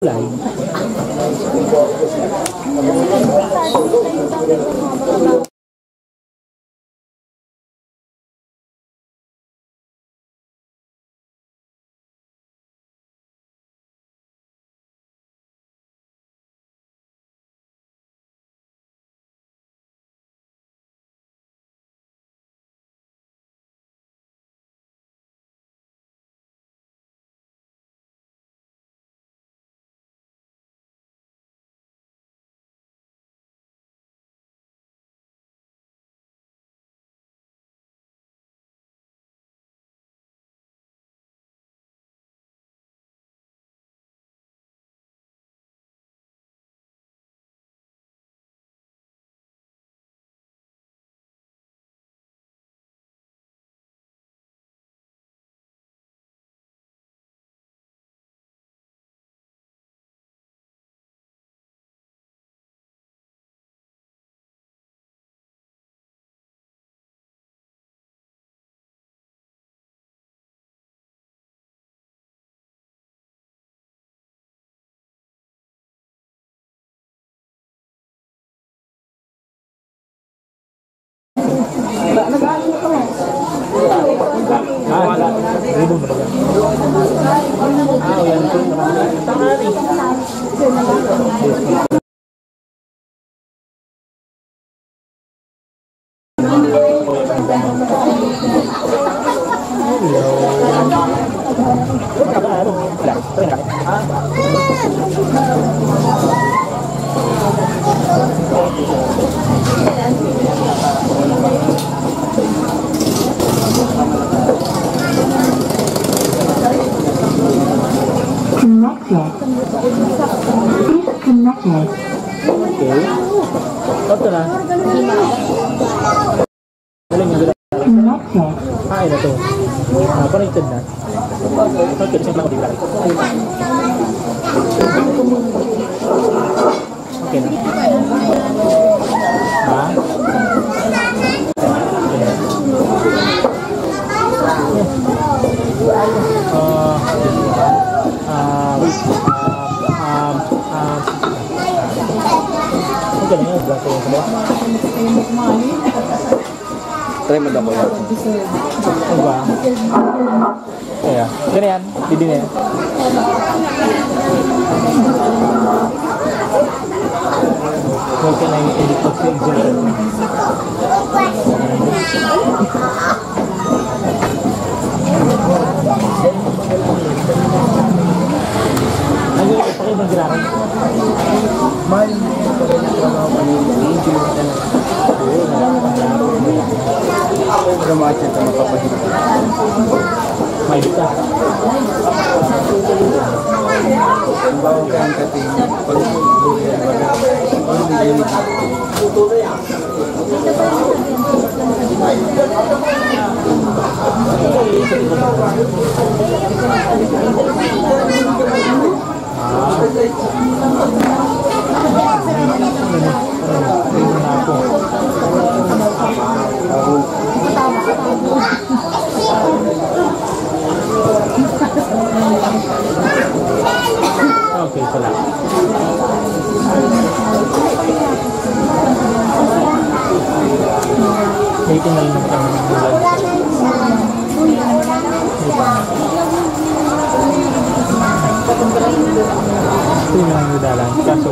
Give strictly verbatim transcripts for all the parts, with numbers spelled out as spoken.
Kulay. Connected. Disconnected. Okay. Ito na. Galing na. Connected. Ah, ito to. Ah, connected na. Okay, siya lang. Okay na. Ha? Ah, ah, ah, ah, ah. Okay lang yan, braso yung sabaw. Try mo daw, kuya. Diba? Kaya, ganyan. Pwede na yan. Huwag ka na yung edit ko sa exam. Ano yung pakibang grabe? Mahal yung trabaho ko, medyo Pero mga tiyan ka mapapahinga. May isa. Ang bawang kaya ang kating, pag-, Okay, salamat. May tingnan mo kami ng mga. Ito yung mga dalan. Kaso,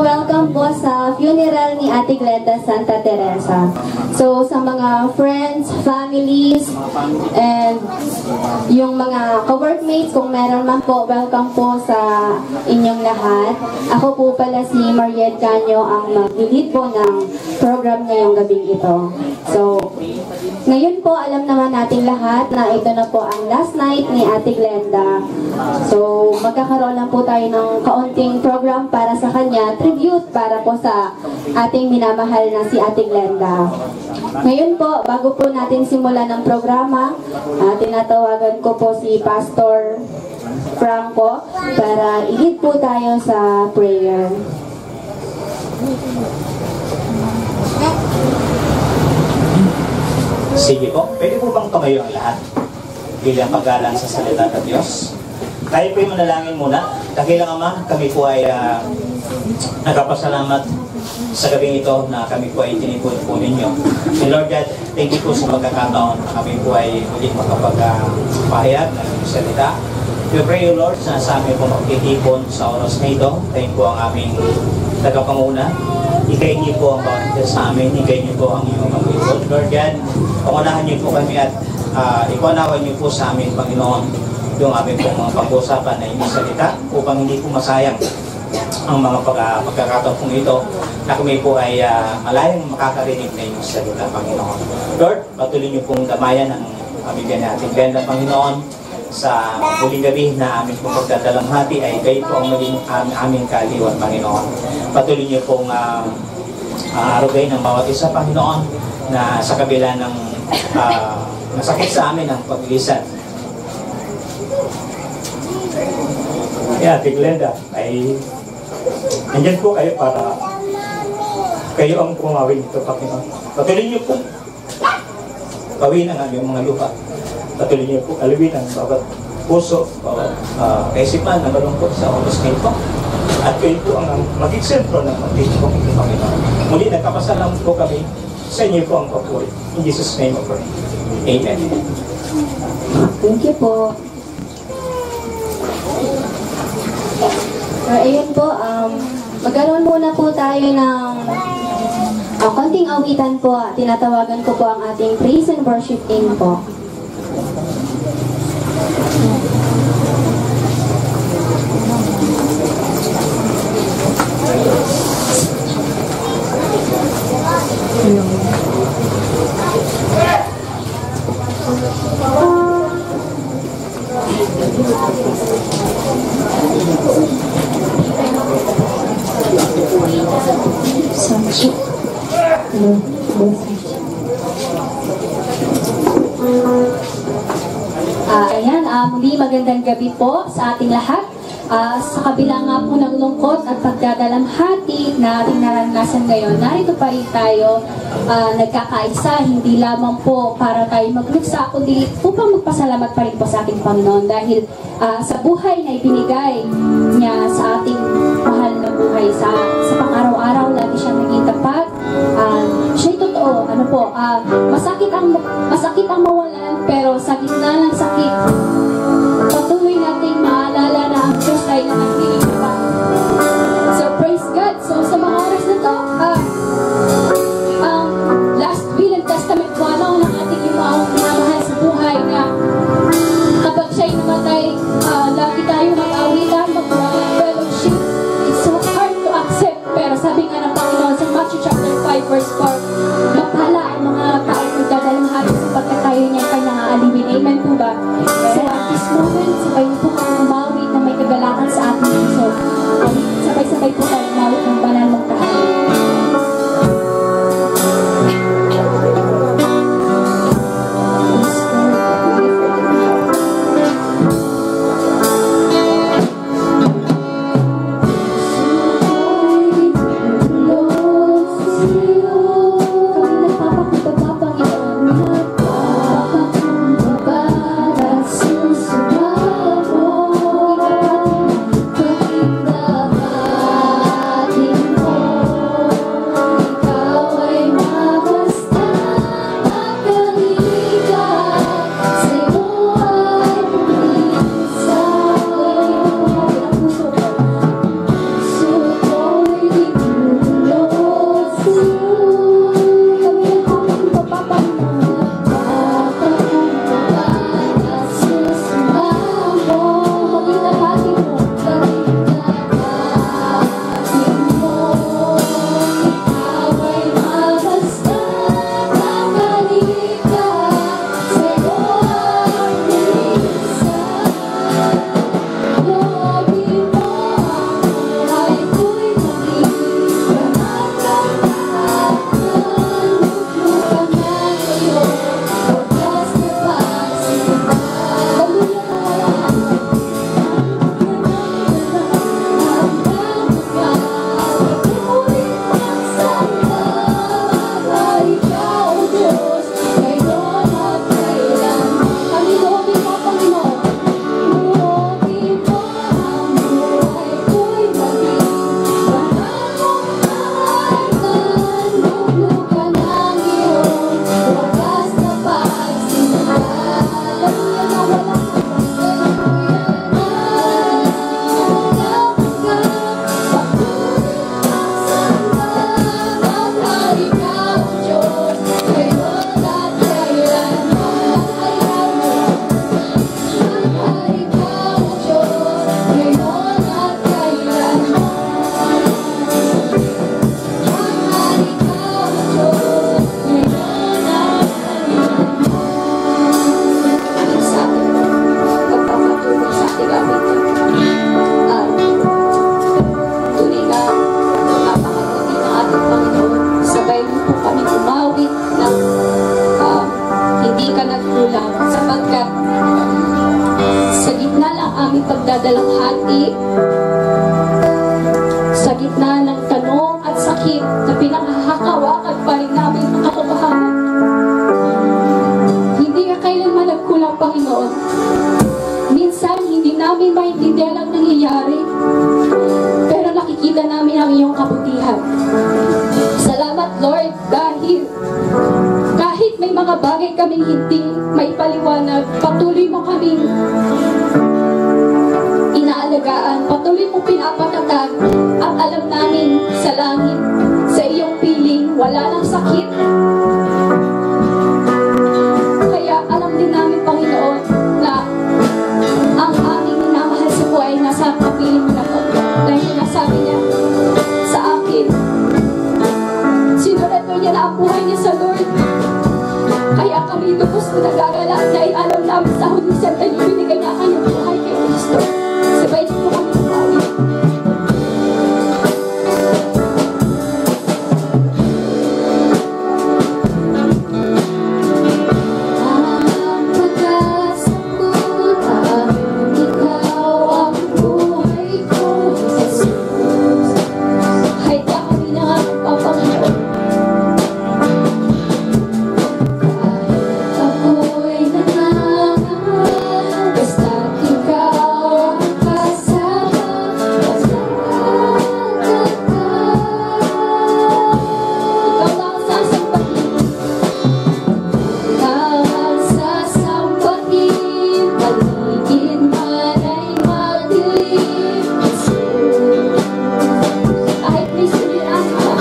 Welcome po sa funeral ni Ate Glenda Santa Teresa. So, sa mga friends, families, and yung mga ka-workmates, kung meron man po, welcome po sa inyong lahat. Ako po pala si Mariette Canio, ang mag-lead po ng program ngayong gabing ito. So, ngayon po, alam naman nating lahat na ito na po ang last night ni Ate Glenda. So, magkakaroon lang po tayo ng kaunting program para sa kanya, tribute para po sa ating minamahal na si Ate Glenda. Ngayon po, bago po natin simulan ang programa, ah, tinatawagan ko po si Pastor Franco para i-lead po tayo sa prayer. Sige po, pwede po bang tumayo ang lahat bilang paggalang sa salita ng Diyos? Tayo po'y manalangin muna. Dakilang Ama, kami po ay ah, nagpapasalamat sa gabing ito na kami po ay tinipon po ninyo. And Lord God, thank you po sa pagkakataon na kami po ay muling makapagpahayag ng inyong salita. We pray, O Lord, na sa amin po magtitipon sa oras na ito, kayo po ang aming tagapanguna. Hikayin niyo po ang bawat isa sa amin, hikayin niyo po ang inyong mga lingkod. Lord God, pangunahan niyo po kami at ah, ipanawan niyo po sa amin, Panginoon, yung aming pong mga pag-uusapan na inyong salita upang hindi po masayang ang mga pagka- pagkakataon pong ito na kami po ay ah, malayang makakarinig na inyong salita, Panginoon. Lord, patuloy niyo pong damayan ang pamilya ni Ate Glenda, Panginoon, sa huling gabi na aming pong pagdadalamhati ay kayo po ang maging am- aming kaaliwan, Panginoon. Patuloy niyo pong ah, ah, arugain ang bawat isa, Panginoon, na sa kabila ng ah, masakit sa amin ang paglisan. Kaya, Ate Glenda, ay nandyan po kayo para kayo ang pumawi nito, Panginoon. Patuloy niyo pong pawin ang aming mga luha. Patuloy niyo po alawin ang bawat puso, bawat ah, kaisipan na malungkot sa oras na ito. At kayo po ang maging sentro ng pagtitipon ng Panginoon. Muli, nagpapasalamat po kami sa inyo po ang papuri. In Jesus' name we pray. Amen. Thank you po. So, ayun po, um, magkaroon muna po tayo ng ah, konting awitan po. Tinatawagan ko po ang ating praise and worship team po. Ah, ayan, ah, muli magandang gabi po sa ating lahat. Ah, sa kabila nga po ng lungkot at pagdadalamhati na ating naranasan ngayon, narito pa rin tayo, ah, nagkakaisa, hindi lamang po para tayo magluksa, kundi upang magpasalamat pa rin po sa ating Panginoon dahil ah, sa buhay na ibinigay niya sa ating mahal na buhay. Sa, sa pang-araw-araw, lagi siyang naging tapat. Ah, siya'y totoo. Ano po, ah, masakit ang, masakit ang mawalan, pero sa gitna ng sakit, patuloy nating maalala na ang Diyos ay nanatiling tapat. So, praise God. So, sa mga oras na to, ah, ang last will and testament po, ano, ng ating yumaong minamahal sa buhay na kapag siya'y namatay, ah, lagi tayo mag-awitan, mag-fellowship. It's so hard to accept. Pero sabi nga ng Panginoon sa Matthew chapter five verse four, "Mapala ang mga taong nagdadalamhati sapagkat tayo niyang kanyang aaliwin." Amen po ba? So at this moment, sabay niyo po kami umawit na may kagalakan sa ating puso. Sabay-sabay po tayo umawit ng banal mong tahanan. aming pagdadalang hati sa gitna ng tanong at sakit na pinanghahakawakan pa rin namin ang katotohanan. Hindi ka kailanman nagkulang, Panginoon. Minsan, hindi namin maintindihan ang nangyayari, pero nakikita namin ang iyong kabutihan. Salamat, Lord, dahil kahit may mga bagay kaming hindi maipaliwanag, patuloy mo kaming inaalagaan, patuloy mong pinapatatag, at alam namin sa langit, sa iyong piling, wala nang sakit. Kaya alam din namin, Panginoon, na ang aming minamahal sa buhay nasa kapiling mo na po. Dahil nasabi niya sa akin, sinurat niya na ang buhay niya sa Lord. Kaya kami lubos na nagagala dahil alam namin sa huli sa tayo binigay niya ang kanyang buhay kay Kristo. Sabay niyo po kami magpawis. Ang pagkasakot, ikaw ang buhay ko, Jesus. Hay, kami na nga, Panginoon. Kahit ako'y nangangamba, basta't ikaw ang kasama, pasalamat ka. Ikaw lang ang sasambahin. Ikaw ang sasambahin, paligid man ay madilim. Kahit may suliranin ka,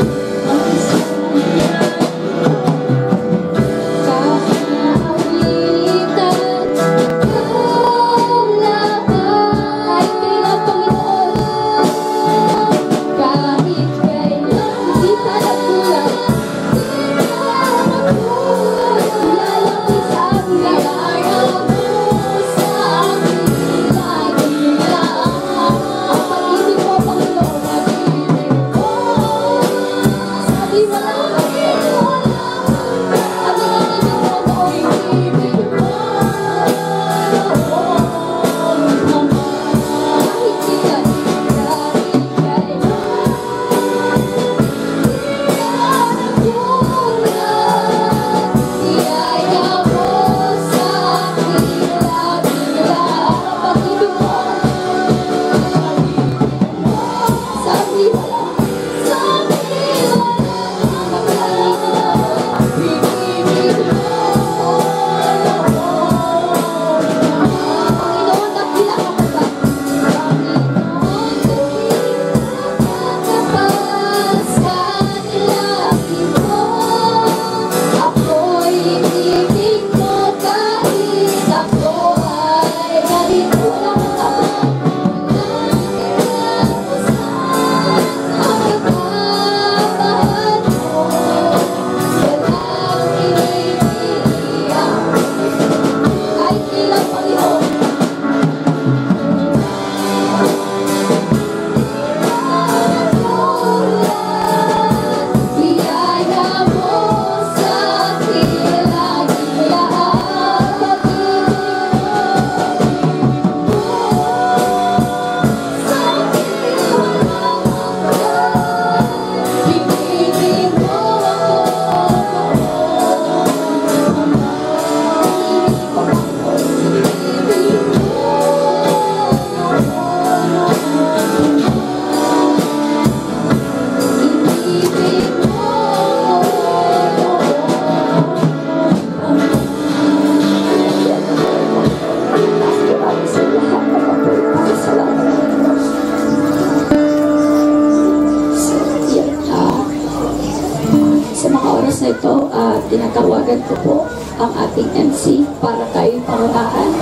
Sa mga oras na ito, ah, tinatawagan ko po ang ating M C para tayo pangunahan.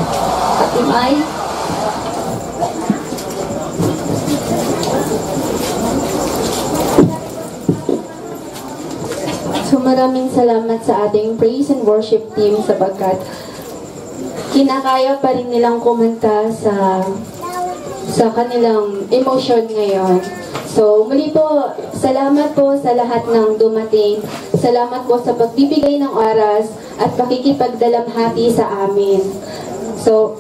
Ate Mai. So, maraming salamat sa ating praise and worship team sapagkat kinakaya pa rin nilang kumanta sa, sa kanilang emosyon ngayon. So, muli po, salamat po sa lahat ng dumating. Salamat po sa pagbibigay ng oras at pakikipagdalamhati sa amin. So,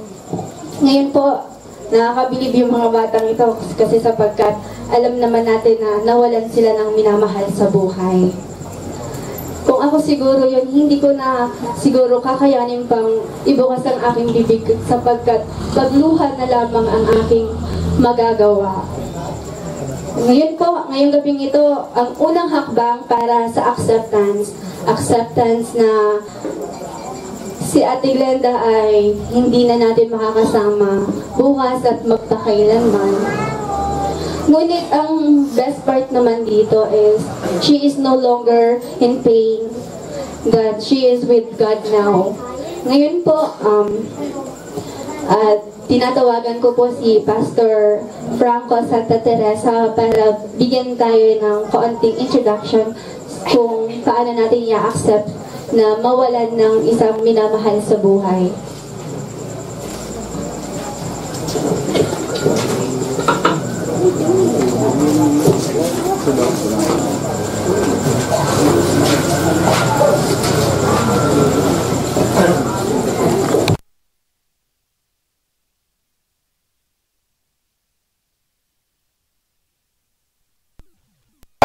ngayon po, Nakakabilib yung mga batang ito kasi sapagkat alam naman natin na nawalan sila ng minamahal sa buhay. Kung ako siguro yun, hindi ko na siguro kakayanin pang ibukas ang aking bibig sapagkat pagluha na lamang ang aking magagawa. Ngayon po, ngayong gabing ito, ang unang hakbang para sa acceptance. Acceptance na si Ate Glenda ay hindi na natin makakasama bukas at magpakailanman. Ngunit ang best part naman dito is she is no longer in pain, that she is with God now. Ngayon po, um, at tinatawagan ko po si Pastor Franco Santa Teresa para bigyan tayo ng kaunting introduction kung paano natin i-accept na mawalan ng isang minamahal sa buhay.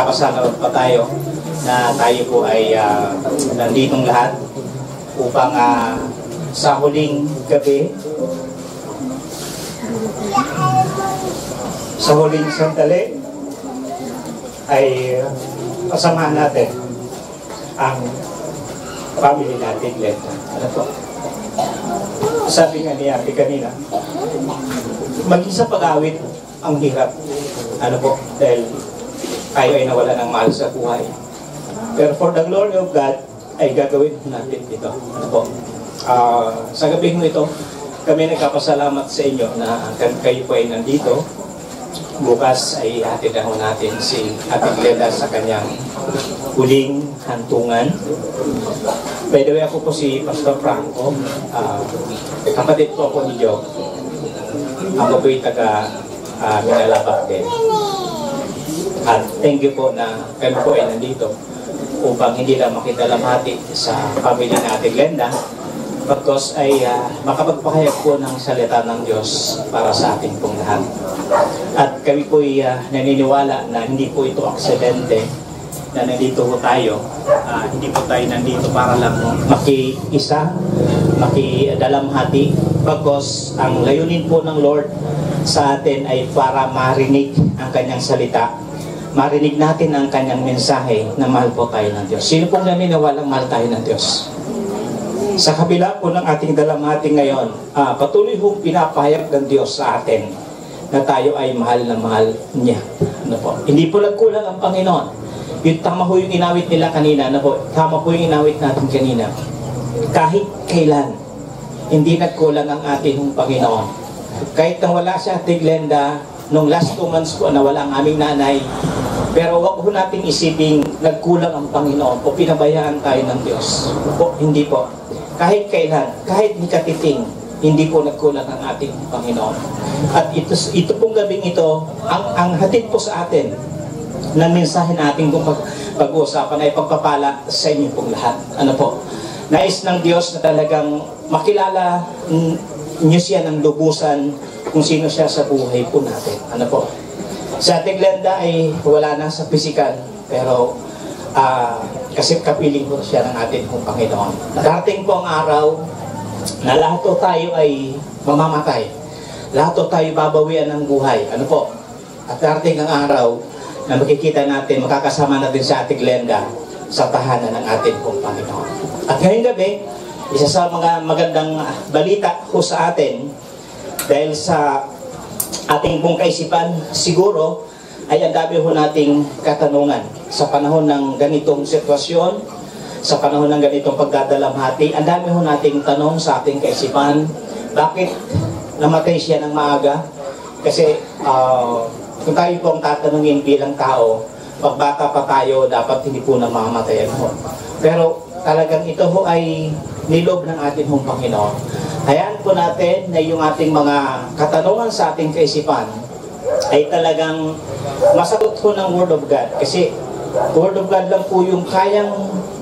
Pasalamat pa tayo na tayo po ay, ah, nanditong lahat upang, ah, sa huling gabi, sa huling sandali, ay kasama natin ang family natin, Glenda. Ano po? Sabi nga ni Ate kanina, maging sa pag-awit, ang hirap. Ano po? Dahil tayo ay nawala ng mahal sa buhay. Pero for the glory of God, ay gagawin natin ito. Ano po? Ah, sa gabi ng ito, kami nagpapasalamat sa inyo na kan-, kayo po ay nandito. Bukas ay hatid na ho natin si Ate Glenda sa kanyang huling hantungan. By the way, ako po si Pastor Franco. Ah, kapatid po ako ni Joe. Ako po'y taga, ah, Minalabac din. At thank you po na kami po ay nandito upang hindi lang makidalamhati sa pamilya ni Ate Glenda, pagkos ay, ah, makapagpahayag po ng salita ng Diyos para sa ating pong lahat. At kami po'y, ah, naniniwala na hindi po ito aksidente na nandito po tayo. Ah, hindi po tayo nandito para lang makiisa, makidalamhati, pagkos ang layunin po ng Lord sa atin ay para marinig ang kanyang salita, marinig natin ang kanyang mensahe na mahal po tayo ng Diyos. Sino pong naniniwalang mahal tayo ng Diyos? Sa kabila po ng ating dalamhati ngayon, ah, patuloy hong pinapahayag ng Diyos sa atin na tayo ay mahal na mahal niya. Ano po? Hindi po nagkulang ang Panginoon. Yung tama po yung inawit nila kanina, ano po? Tama po yung inawit natin kanina. Kahit kailan, hindi nagkulang ang ating Panginoon. Kahit na wala si Ate Glenda, nung last two months po, nawala ang aming nanay. Pero wag po nating isiping nagkulang ang Panginoon o pinabayaan tayo ng Diyos. Po, hindi po. Kahit kailan, kahit ni katiting, hindi po nagkulang ang ating Panginoon. At ito, ito pong gabing ito, ang, ang hatid po sa atin ng mensahe na ating pong pag-, pag-uusapan ay pagpapala sa inyo pong lahat. Ano po? Nais ng Diyos na talagang makilala, mm, niyo siya ng lubusan kung sino siya sa buhay po natin. Ano po? Si Ate Glenda ay wala na sa pisikal, pero, ah, kasi kapiling po siya ng ating pong Panginoon. Darating po ang araw na lahat po tayo ay mamamatay. Lahat po tayo babawian ng buhay. Ano po? At darating ang araw na makikita natin, makakasama natin si Ate Glenda sa tahanan ng ating pong Panginoon. At ngayong gabi, isa sa mga magandang balita ho sa atin, dahil sa ating pong kaisipan, siguro, ay ang dami ho nating katanungan sa panahon ng ganitong sitwasyon, sa panahon ng ganitong pagdadalamhati. Ang dami ho nating tanong sa ating kaisipan, bakit namatay siya ng maaga? Kasi, ah, kung tayo po ang tatanungin bilang tao, pag bata pa tayo, dapat hindi po na mamatayan ho. Pero talagang ito ho ay nilob ng ating hong Panginoon. Hayaan po natin na yung ating mga katanungan sa ating kaisipan ay talagang masagot ho ng Word of God. Kasi Word of God lang po yung kayang,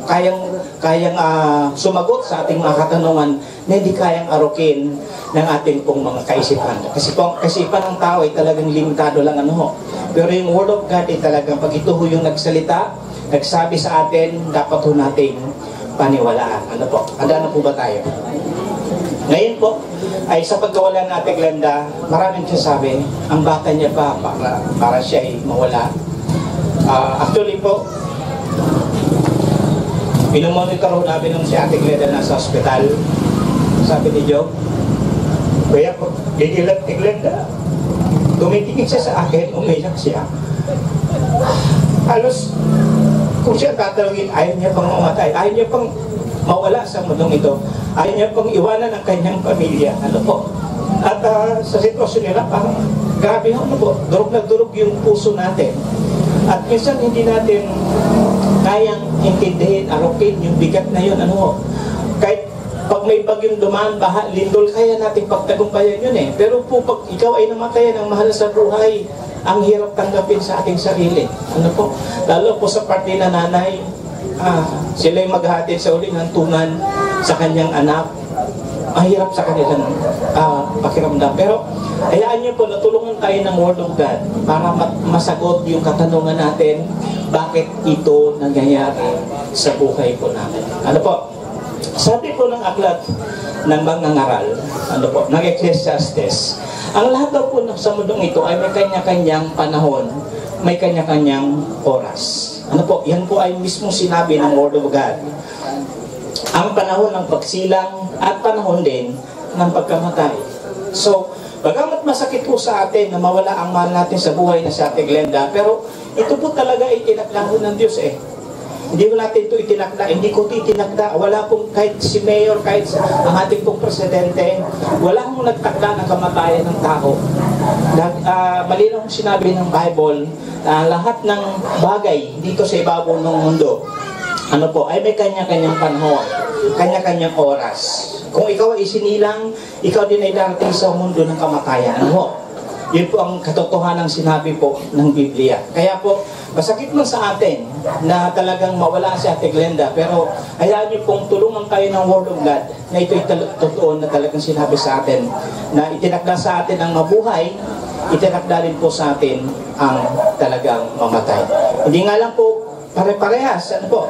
kayang, kayang ah, sumagot sa ating mga katanungan na hindi kayang arokin ng ating pong mga kaisipan. Kasi po, ang kaisipan ng tao ay talagang limitado lang, ano ho. Pero yung Word of God ay talagang pag ito ho yung nagsalita, nagsabi sa atin, dapat ho nating paniwalaan. Ano po? Handa na po ba tayo? Ngayon po, ay sa pagkawala ni Ate Glenda, maraming sasabi, ang bata niya pa, para, para siya ay mawala. Ah, actually po, minomonitor ho namin nung si Ate Glenda nasa ospital. Sabi ni Job, "Kuya, gigilat ni Glenda." Tumitingin siya sa akin, umiyak siya. Halos, kung siya tatanungin, ayaw niya pang mamatay, ayaw niya pang mawala sa mundong ito, ayaw niya pang iwanan ang kanyang pamilya. Ano po? At ah, sa sitwasyon nila, parang grabe ho, ano po, durog na durog yung puso natin. At minsan hindi natin kayang intindihin, arokin yung bigat na yun. Ano ho? Kahit pag may bagyong dumaan, baha, lindol, kaya natin pagtagumpayan yun eh. Pero po, pag ikaw ay namatayan ng mahal sa buhay, ang hirap tanggapin sa ating sarili. Ano po? Lalo po sa parte na nanay, ah, sila yung maghahatid sa huling hantungan sa kanyang anak. Mahirap sa kanilang ah, pakiramdam. Pero hayaan niyo po, natulungan tayo ng Word of God para ma- masagot yung katanungan natin, bakit ito nangyayari sa buhay po natin. Ano po? Sabi po ng aklat ng mga ngaral, ano po, ng Ecclesiastes, ang lahat daw po ng sa mundong ito ay may kanya-kanyang panahon, may kanya-kanyang oras. Ano po? Yan po ay mismo sinabi ng Word of God. Ang panahon ng pagsilang at panahon din ng pagkamatay. So, bagamat masakit po sa atin na mawala ang mahal natin sa buhay na si Ate Glenda, pero ito po talaga itinakda ho ng Diyos eh. Hindi ko natin ito itinakda, hindi ko ito itinakda. Wala pong kahit si mayor, kahit sa- ang ating pong presidente, wala hong nagtakda ng kamatayan ng tao. Nag, ah, malinaw ang sinabi ng Bible, ah, lahat ng bagay dito sa ibabaw ng mundo, ano po, ay may kanya-kanyang panahon, kanya-kanyang oras. Kung ikaw ay isinilang, ikaw din ay darating sa mundo ng kamatayan. Ano ho? Yun po ang katotohanan ng sinabi po ng Biblia. Kaya po, masakit man sa atin na talagang mawala si Ate Glenda, pero hayaan niyo pong tulungan kayo ng Word of God na ito'y tal- totoo na talagang sinabi sa atin na itinakda sa atin ang mabuhay, itinakda rin po sa atin ang talagang mamatay. Hindi nga lang po pare-parehas, ano po?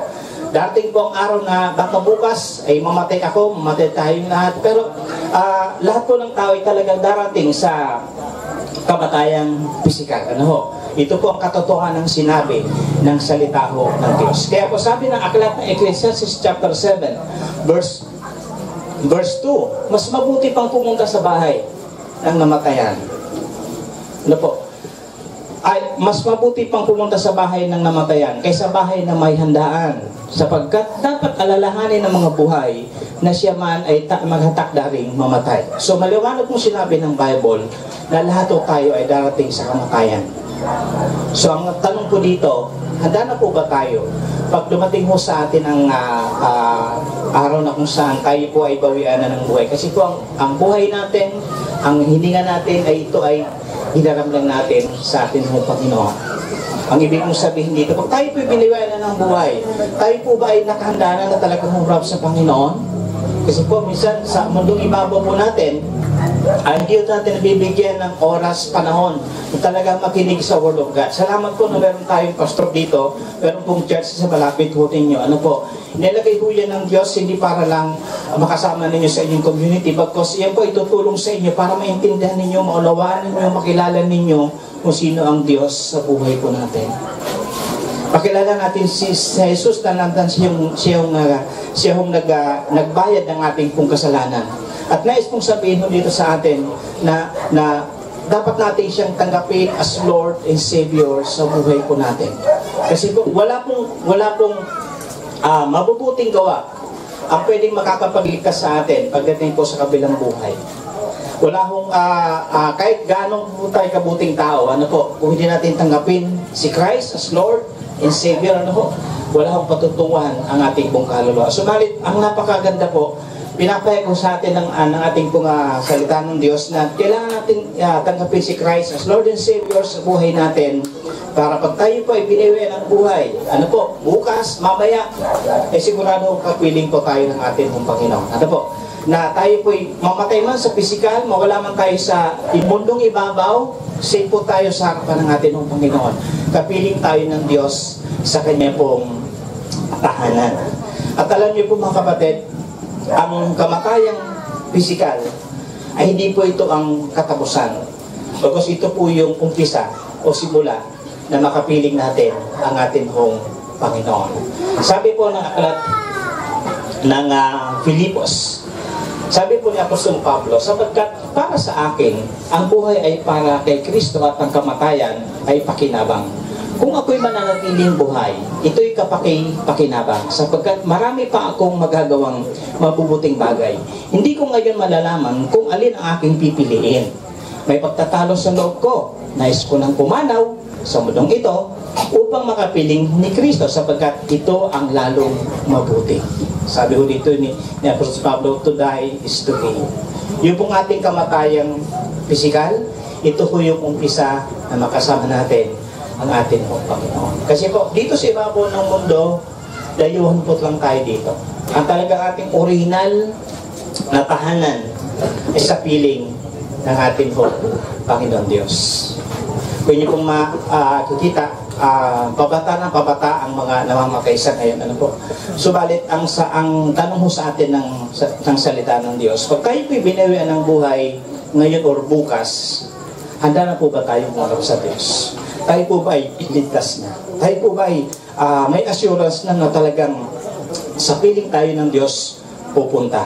Darating po ang araw na baka bukas ay mamatay ako, mamatay tayong lahat. Pero ah, lahat po ng tao ay talagang darating sa kamatayang pisikal. Ano ho? Ito po ang katotohanan ng sinabi ng salita ho ng Diyos. Kaya po sabi ng aklat ng Ecclesiastes chapter seven, verse, verse two, mas mabuti pang pumunta sa bahay ng namatayan. Ano po? Ay, mas mabuti pang pumunta sa bahay ng namatayan kaysa bahay na may handaan. Sapagkat dapat alalahanin ng mga buhay na siya man ay ta- maghatakda ring mamatay. So, maliwanag mong sinabi ng Bible na lahat o tayo ay darating sa kamatayan. So, ang tanong po dito, handa na po ba tayo? Pag dumating ho sa atin ang ah, ah, araw na kung saan tayo po ay bawian na ng buhay. Kasi po ang, ang buhay natin, ang hininga natin ay ito ay hinaram lang natin sa atin ng Panginoon. Ang ibig kong sabihin dito, pag tayo po'y biniwanan ng buhay, tayo po ba ay nakahanda na, na talagang humrap sa Panginoon? Kasi po, minsan sa mundong ibabaw po natin, ay hindi natin nabibigyan ng oras, panahon na talagang makinig sa Word of God. Salamat po na meron tayong pastor dito, meron pong church sa malapit po ninyo. Ano po, nilagay po yan ng Diyos, hindi para lang makasama ninyo sa inyong community, bagkos yan po itutulong sa inyo para maintindihan ninyo, maunawaan ninyo, makilala ninyo kung sino ang Diyos sa buhay po natin. Pakilala natin si, si Jesus na nandang siyang, siyang, ah, siyang nag, ah, nagbayad ng ating pong kasalanan. At nais kong sabihin dito sa atin na, na dapat natin siyang tanggapin as Lord and Savior sa buhay po natin. Kasi po, wala pong, wala pong ah, mabubuting gawa ang pwedeng makakapagligtas sa atin pagdating po sa kabilang buhay. Wala hong, ah, ah, kahit gaano po tayo kabuting tao, ano po, kung hindi natin tanggapin si Christ as Lord and Savior, ano po, wala hong patutunguhan ang ating pong kaluluwa. Subalit, ang napakaganda po, pinapahayag ko sa atin ng, ah, ng ating pong ah, salita ng Diyos na kailangan natin ah, tanggapin si Christ as Lord and Savior sa buhay natin Para pag tayo po ay biniwi ng buhay, ano po, bukas, mamaya, eh, sigurado kapiling po tayo ng ating pong Panginoon. Ano po, na tayo po'y mamatay man sa pisikal, mawala man tayo sa mundong ibabaw, safe po tayo sa harapan ng ating pong Panginoon. Kapiling tayo ng Diyos sa Kanya pong tahanan. At alam niyo po, mga kapatid, ang kamatayang pisikal ay hindi po ito ang katapusan. Pagkos ito po yung umpisa o simula na makapiling natin ang atin hong Panginoon. Sabi po ng aklat ng, ah, Filipos, sabi po ni Apostol Pablo, "Sapagkat para sa akin, ang buhay ay para kay Kristo at ang kamatayan ay pakinabang. Kung ako'y mananatiling buhay, ito'y kapaki-pakinabang, sapagkat marami pa akong magagawang mabubuting bagay. Hindi ko ngayon malalaman kung alin ang aking pipiliin. May pagtatalo sa loob ko. Nais ko nang pumanaw sa mundong ito upang makapiling ni Kristo, sapagkat ito ang lalong mabuti." Sabi ho dito ni, ni Apostol Pablo, "To die is to gain." Yung pong ating kamatayang pisikal, ito ho yung umpisa na makasama natin ang atin pong Panginoon. Kasi po, dito sa ibabaw ng mundo, dayuhan po lang tayo dito. Ang talagang ating orihinal na tahanan ay sa piling ng atin pong Panginoon Diyos. Kung inyo pong ma-, ah, kikita, ah, pabata ng pabata ang mga namamatay sa ngayon. Ano po? Subalit, ang sa, ang tanong ho sa atin ng, sa, ng salita ng Diyos, pag tayo po'y binawian ng buhay ngayon or bukas, handa na po ba tayo humarap sa Diyos? Tayo po ba ay iligtas na? Tayo po ba ay, ah, may assurance na, na talagang sa piling tayo ng Diyos pupunta?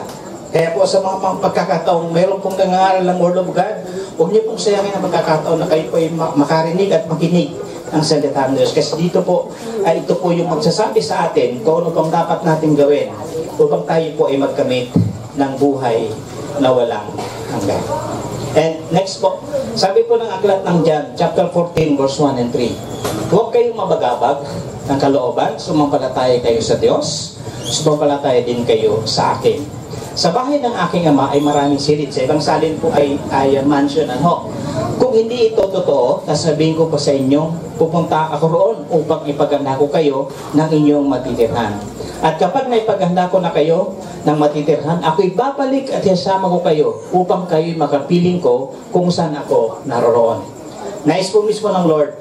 Kaya po, sa mga pang-, pagkakataong meron pong nangangaral ng Word of God, huwag niyo pong sayangin ang pagkakataon na kayo po ay ma-, makarinig at makinig ng salita ng Diyos. Kasi dito po, ay ito po yung magsasabi sa atin kung ano pang dapat natin gawin upang tayo po ay magkamit ng buhay na walang hanggan. And next po, sabi po ng aklat ng John, chapter fourteen, verse one and three, "Huwag kayong mabagabag ng kalooban, sumampalataya kayo sa Diyos, sumampalataya din kayo sa akin. Sa bahay ng aking ama ay maraming silid. Sa ibang salin po ay, ay mansion, ano? Kung hindi ito totoo, sasabihin ko pa sa inyo, pupunta ako roon upang ipaganda ko kayo ng inyong matitirhan. At kapag naipaganda ko na kayo ng matitirhan, ako'y babalik at isasama ko kayo upang kayo'y makapiling ko kung saan ako naroroon." Nais po mismo ng Lord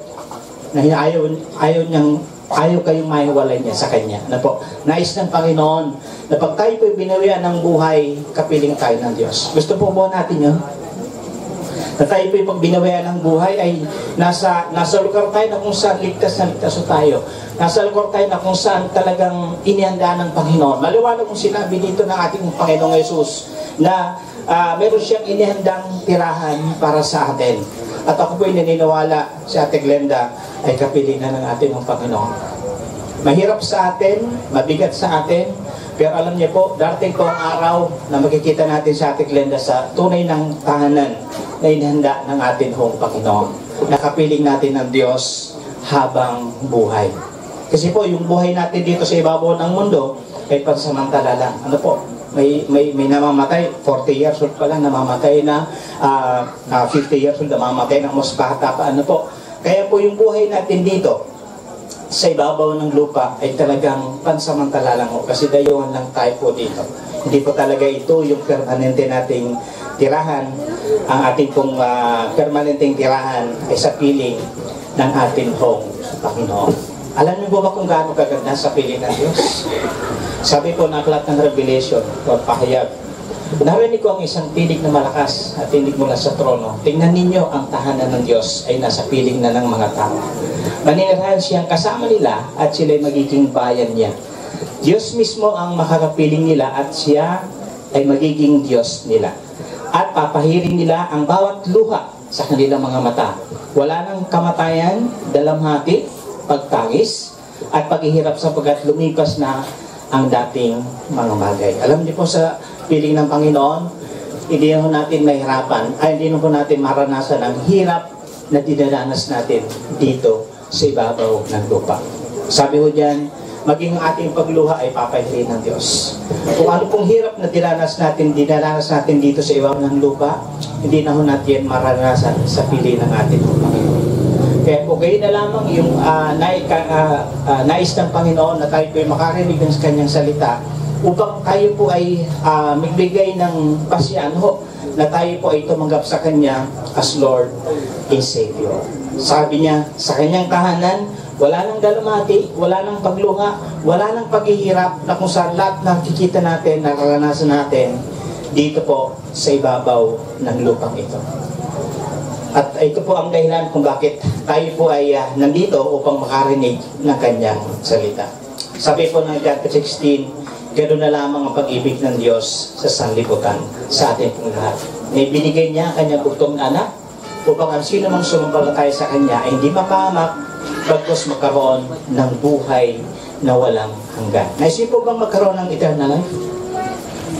na ayaw, ayaw niyang, ayaw kayong mahiwalay niya sa Kanya. Ano po? Nais ng Panginoon na pag tayo po'y binawian ng buhay, kapiling tayo ng Diyos. Gusto po ba natin yun? Na tayo po'y pag binawian ng buhay ay nasa, nasa lugar tayo na kung saan ligtas na ligtas tayo. Nasa lugar tayo na kung saan talagang inihanda ng Panginoon. Maliwanag kong sinabi dito ng ating Panginoong Yesus na, ah, meron siyang inihandang tirahan para sa atin. At ako po'y naniniwala, si Ate Glenda ay kapiling na ng ating Panginoon. Mahirap sa atin, mabigat sa atin, pero alam niyo po, darating po ang araw na makikita natin si Ate Glenda sa tunay ng tahanan na inihanda ng atin hong Panginoon. Nakapiling natin ng Diyos habang buhay. Kasi po, yung buhay natin dito sa ibabaw ng mundo ay pansamantala lang. Ano po? May, may, may namamatay, forty years old pa lang, namamatay na, ah, ah, fifty years old, namamatay na mas bata pa. Ano po? Kaya po, yung buhay natin dito, sa ibabaw ng lupa, ay talagang pansamantala lang ho. Kasi dayuhan lang tayo po dito. Hindi po talaga ito yung permanente nating tirahan. Ang ating pong, ah, permanenteng tirahan ay sa piling ng ating pong Panginoon. Alam niyo po ba kung gaano kaganda sa piling ng Diyos? Sabi po ng aklat ng Revelation, o pahayag, "Narinig ko ang isang tinig na malakas at tinig mula sa trono, 'Tingnan ninyo, ang tahanan ng Diyos ay nasa piling na ng mga tao. Maninirahan siyang kasama nila at sila'y magiging bayan niya. Diyos mismo ang makakapiling nila at siya ay magiging Diyos nila. At papahiring nila ang bawat luha sa kanilang mga mata. Wala nang kamatayan, dalamhati, pagtangis, at paghihirap, sapagkat lumipas na ang dating mga bagay." Alam niyo po, sa piling ng Panginoon, hindi ho natin mahirapan, ay hindi ho natin maranasan ang hirap na dinaranas natin dito sa ibabaw ng lupa. Sabi ho diyan, maging ang ating pagluha ay papahirin ng Diyos. Kung ano pong hirap na dinanas natin, dinaranas natin dito sa ibabaw ng lupa, hindi na ho natin yan maranasan sa piling ng ating Panginoon. Kaya po, gayon na lamang yung, ah, nai-, ka-, ah, ah, nais ng Panginoon na tayo po ay makarinig ng kanyang salita upang tayo po ay, ah, magbigay ng pasiyahan ho na tayo po ay tumanggap sa Kanya as Lord and Savior. Sabi niya, sa Kanyang tahanan, wala nang dalamhati, wala nang pagluha, wala nang paghihirap na kung saan lahat nakikita natin, nararanasan natin dito po sa ibabaw ng lupang ito. At ito po ang dahilan kung bakit tayo po ay, ah, nandito upang makarinig ng kanyang salita. Sabi po ng John sixteen, "Ganun na lamang ang pag-ibig ng Diyos sa sanlibutan, sa ating pong lahat, na ibinigay niya ang kanyang bugtong na anak, upang ang sino mang sumampalataya sa kanya ay hindi mapahamak, bagkus magkaroon ng buhay na walang hanggan." Naisip po bang magkaroon ng eternal life?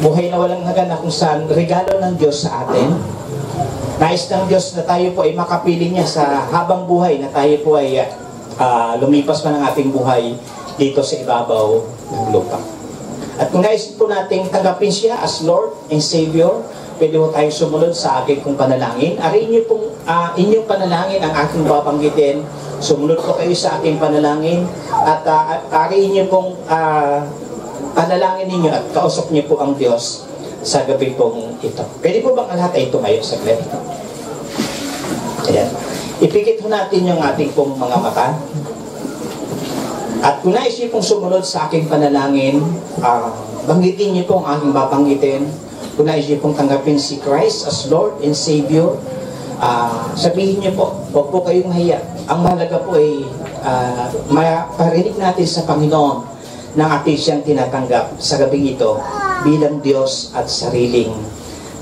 Buhay na walang hanggan na kung saan regalo ng Diyos sa atin. Nais ng Diyos na tayo po ay makapiling niya sa habang buhay, na tayo po ay, ah, lumipas man ang ating buhay dito sa ibabaw ng lupa. At kung naisip po nating tanggapin siya as Lord and Savior, pwede po tayo sumunod sa aking pong panalangin. Ari inyo pong, ah, inyong panalangin ang aking babanggitin. Sumunod po kayo sa aking panalangin. At, ah, ari inyo pong, ah, panalangin ninyo at kausap niyo po ang Diyos sa gabi pong ito. Pwede po bang ang lahat ay tumayo saglit? Ayan. Ipikit ho natin yung ating pong mga mata. At kung nais niyo pong sumunod sa aking panalangin, ah, banggitin niyo po ang aking babanggitin. Kung nais niyo pong tanggapin si Christ as Lord and Savior, ah, sabihin niyo po, huwag po kayong mahiya. Ang mahalaga po ay, ah, maparinig natin sa Panginoon na atin siyang tinatanggap sa gabing ito bilang Diyos at sariling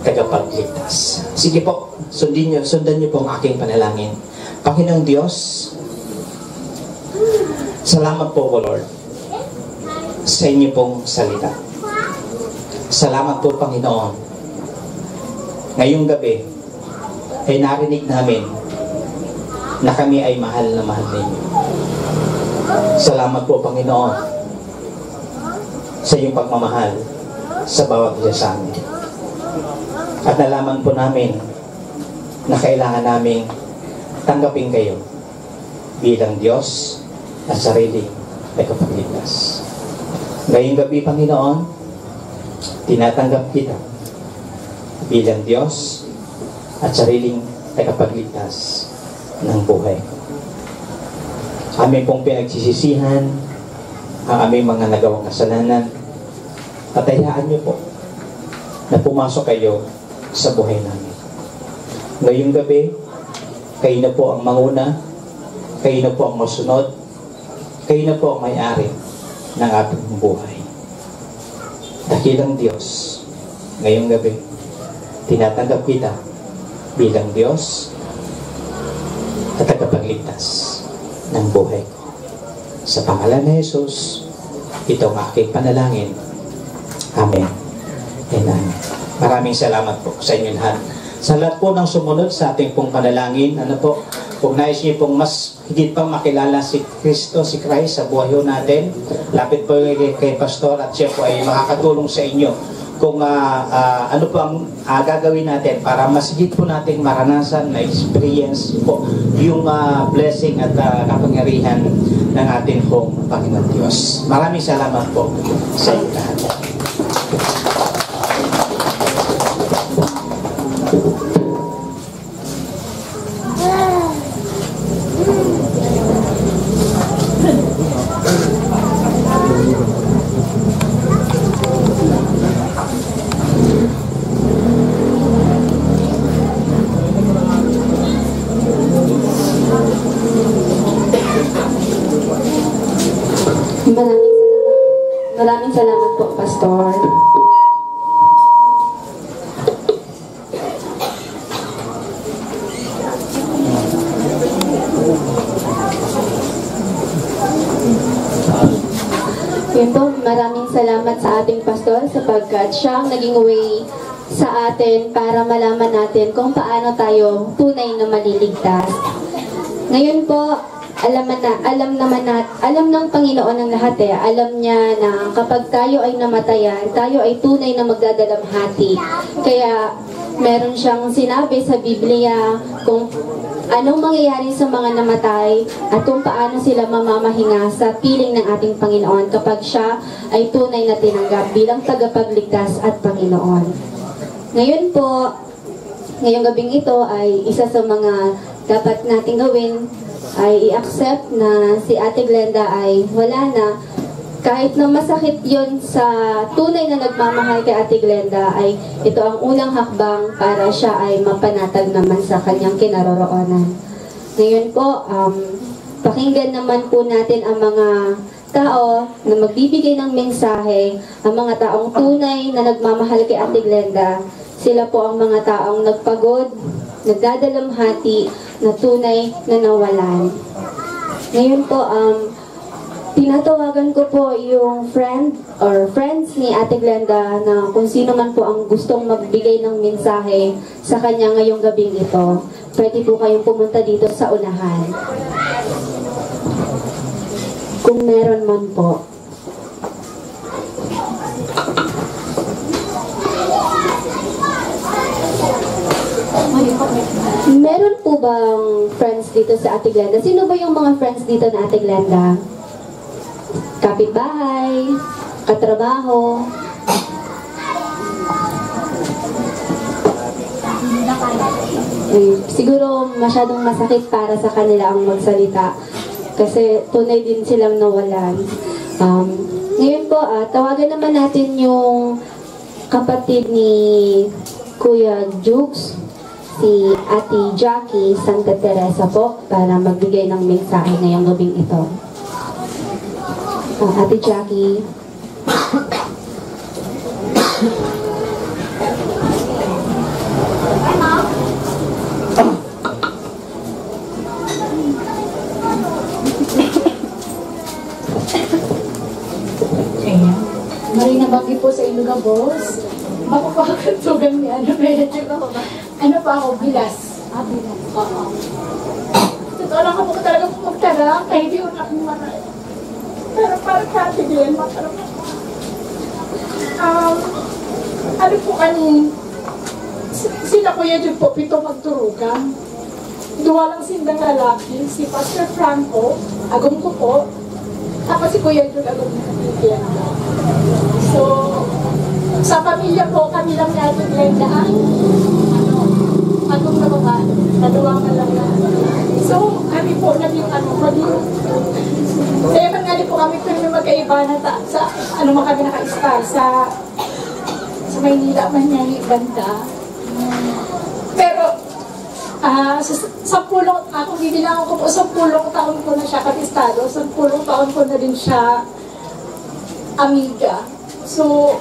tagapagligtas. Sige po, sundin niyo, sundan niyo po ang aking panalangin. Panginoong Diyos, salamat po, O Lord, sa inyo pong salita. Salamat po, Panginoon. Ngayong gabi, ay narinig namin na kami ay mahal na mahal ninyo. Salamat po, Panginoon, sa iyong pagmamahal sa bawat isa sa amin. At nalaman po namin na kailangan naming tanggapin kayo bilang Diyos at sariling tagapagligtas. Ngayong gabi, Panginoon, tinatanggap kita bilang Diyos at sariling tagapagligtas ng buhay ko. Amin pong pinagsisisihan ang aming mga nagawang kasalanan, at hayaan niyo po na pumasok kayo sa buhay namin. Ngayong gabi, kayo na po ang manguna, kayo na po ang masunod, kayo na po ang may-ari ng ating buhay. Dakilang Diyos, ngayong gabi, tinatanggap kita bilang Diyos at tagapagligtas ng buhay ko. Sa pangalan ni Jesus, ito ang aking panalangin. Amen and amen. Maraming salamat po sa inyo lahat. Sa lahat po ng sumunod sa ating pong panalangin, ano po, kung nais niyo pong mas higit pang makilala si Kristo, si Christ sa buhay ho natin, lapit po kay, kay Pastor at siya po ay makakatulong sa inyo kung, ah, ah, ano po ang, ah, gagawin natin para mas higit po nating maranasan, ma-experience po yung, ah, blessing at, ah, kapangyarihan ng ating pong Panginoon Diyos. Maraming salamat po sa inyo lahat. Maraming salamat. Maraming salamat po, Pastor. Yun po, maraming salamat sa ating pastor sapagkat siya ang naging way sa atin para malaman natin kung paano tayo tunay na maliligtas. Ngayon po, alam na, alam naman nat-, alam ng Panginoon ang lahat eh. Alam niya na kapag tayo ay namatayan, tayo ay tunay na magdadalamhati. Kaya meron siyang sinabi sa Biblia, kung Anong mangyayari sa mga namatay at kung paano sila mamamahinga sa piling ng ating Panginoon kapag siya ay tunay na tinanggap bilang tagapagligtas at Panginoon? Ngayon po, ngayong gabing ito ay isa sa mga dapat nating gawin ay i-accept na si Ate Glenda ay wala na. Kahit na masakit yon sa tunay na nagmamahal kay Ate Glenda, ay ito ang unang hakbang para siya ay mapanatag naman sa kanyang kinaroroonan. Ngayon po, um, pakinggan naman po natin ang mga tao na magbibigay ng mensahe, ang mga taong tunay na nagmamahal kay Ate Glenda. Sila po ang mga taong nagpagod, nagdadalamhati, na tunay na nawalan. Ngayon po, um, tinatawagan ko po yung friend or friends ni Ate Glenda na kung sino man po ang gustong magbigay ng mensahe sa kanya ngayong gabing ito. Pwede po kayong pumunta dito sa unahan. Kung meron man po. Meron po bang friends dito sa Ate Glenda? Sino ba yung mga friends dito na Ate Glenda? Kapitbahay, katrabaho. Ay, siguro masyadong masakit para sa kanila ang magsalita kasi tunay din silang nawalan. Um, ngayon po, ah, tawagan naman natin yung kapatid ni Kuya Jukes, si Ate Jackie Santa Teresa po, para magbigay ng mensahe ngayong gabing ito. Ah, Ate Jackie. Ayan. Maray na bagi po sa inyo gabos. Bako pa ang tugang ni ano, medyo. Ano pa ako? Bilas. Ah, bilas. Oo. Totoo lang ako talaga po magtara, kaya di ko na maray. Pero para sa atin din, magtara po. Um, ano po kami, si-, sila Kuya Jun po, pito magturugang. Duwa lang sindang lalaki, si Pastor Franco, agom ko po, tapos si Kuya Jun, agom ko po. So, sa pamilya po, kami lang ni Ate Glenda ang, ano, agom na babae, na duwa man lang na. So, kami po naging, ano, maging, kaya man nga di po kami kami magkaiba na ta-, sa, ano man kami naka-stay, sa, sa Maynila man niya, banda. Pero, ah, sa, sampulong, ah, kung bibilangan ko po, sampulong taon ko na siya kabistado, sampulong taon ko na din siya amiga. So,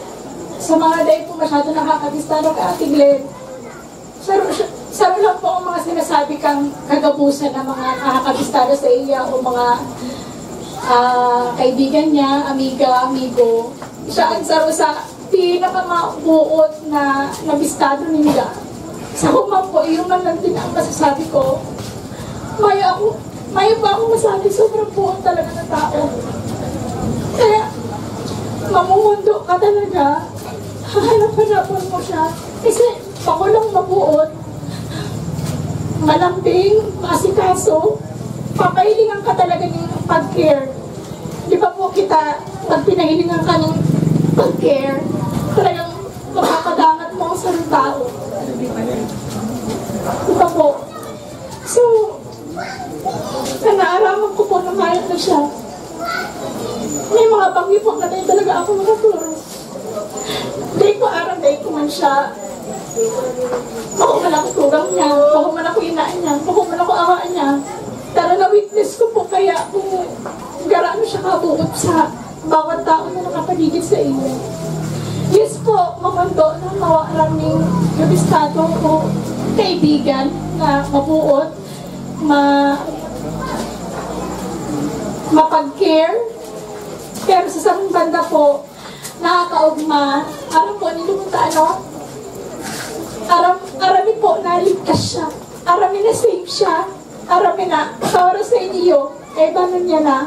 sa mga dai po masyado nakakabistado kay Ate Glenn, saro, saro lang po ang mga sinasabi kang kagabusan ng mga nakakabistado sa iya o mga, ah, kaibigan niya, amiga, amigo. Siya ang saro sa pinakamabuot na nabistado ninda. Sa human po, iyon man lang din ang masasabi ko. Mayo ako, mayo pa ako masabi, sobrang buot talaga ng tao. Kaya, mamumundo ka talaga, hahanap-hanapon mo siya. Kasi, makulong, mabuot, malambing, maasikaso, papailingan ka talaga ng pag-care. Di ba po kita, pag pinahilingan ka ng pag-care, talagang mapapadangat mo ang sarong tao. Di ba po? So, naaraman ko po na mayat na siya. May mga banggi po na tayo talaga ako nakaturo. Dai ko aram, dai ko man siya. Bako man ako tugang niya, bako man ako ina niya, bako man ako ama niya. Pero na-witness ko po kaya kung garano siya kabuot sa bawat tao na nakapaligid sa iyo. Yes po, mamondo na mawaran ning kabistado o kaibigan na mabuot, ma-, mapag-care. Pero sa sarong banda po, nakakaugma. Aram po, nilunta, ano? Aram, aram mi po, naligtas siya. Aram mi na safe siya. Aram mi na, sa oras na iniyo, kaibanan niya na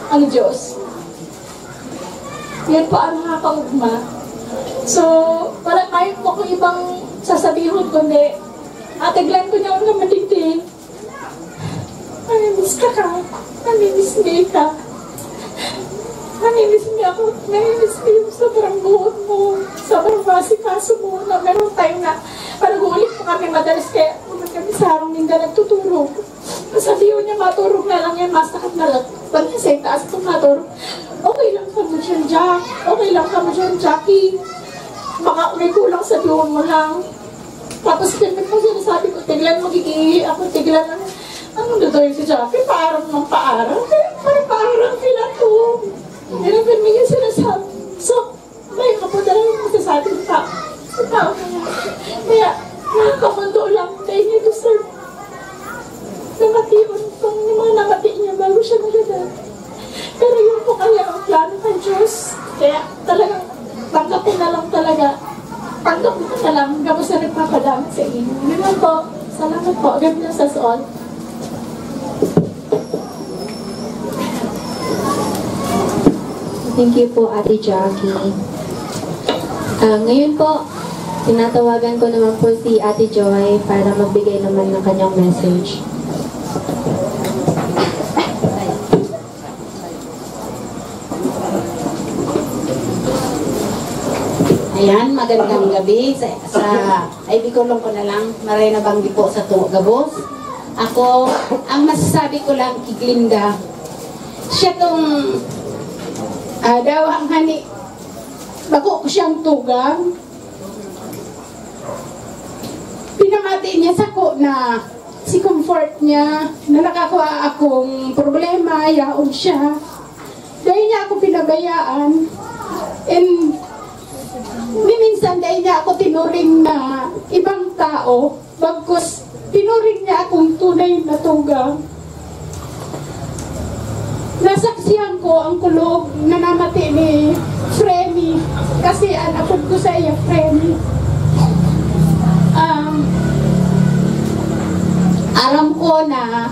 ang Diyos. Yan po ang nakakaugma. So, wala, mayroon po akong ibang sasabihon, kundi, Ate Glenn, ko niya naman digdi. Basta ka, namimiss mi ka. Namimiss mi ako, namimiss mi yung sobrang buot mo, sobrang asikaso mo na meron time na pag nag-uulit pa kami madalas kaya pumunta kami sa harong ninda nagtuturog. Sabi niya, maturog na lang yan, masakat na lang. Pag nasa itaas itong maturog, okay lang ka mo dyan, Jack. Okay lang ka mo dyan, Jackie. Baka may kulang sa duo mo lang. Tapos, ganun po sinasabi ko, tiglan, magiging ako, tiglan ang, ano na daw yung si Jackie, paaram ng paaram. Kaya, parang paaram sila to. Ganun din yung sinasabi. So, may ako talaga yung masasabi ng tao. Sa tao na yan. Kaya, nakakamundo lang, they need to serve. Namati, kung yung mga namati niya, bago siya nagagal. Pero yun po kaya ang plano ng Diyos. Kaya talagang tanggapin na lang talaga. Tanggapin na lang. Gabos na nagpapadaan sa inyo. Yun lang po. Salamat po. God bless us all. Thank you po, Ate Jackie. Ah, ngayon po, tinatawagan ko naman po si Ate Joy para magbigay naman ng kanyang message. Ayan, magandang gabi sa, sa ay, Bicolong ko na lang, maray na banggi po sa tuwa gabos. Ako, ang masasabi ko lang kay Glinda, siya tong ah, dawa ang hani, bako ko siyang tugang. Pinamati niya sa ko na si comfort niya, na nakakua akong problema, yaon siya. Dai niya ako pinabayaan. And ni minsan, dai niya ako tinuring na ibang tao. Bagkus, tinuring niya akong tunay na tugang. Nasaksihan ko ang kulog na namati ni Frenny. Kasi an apod ko sa iya, Frenny. Um, aram ko na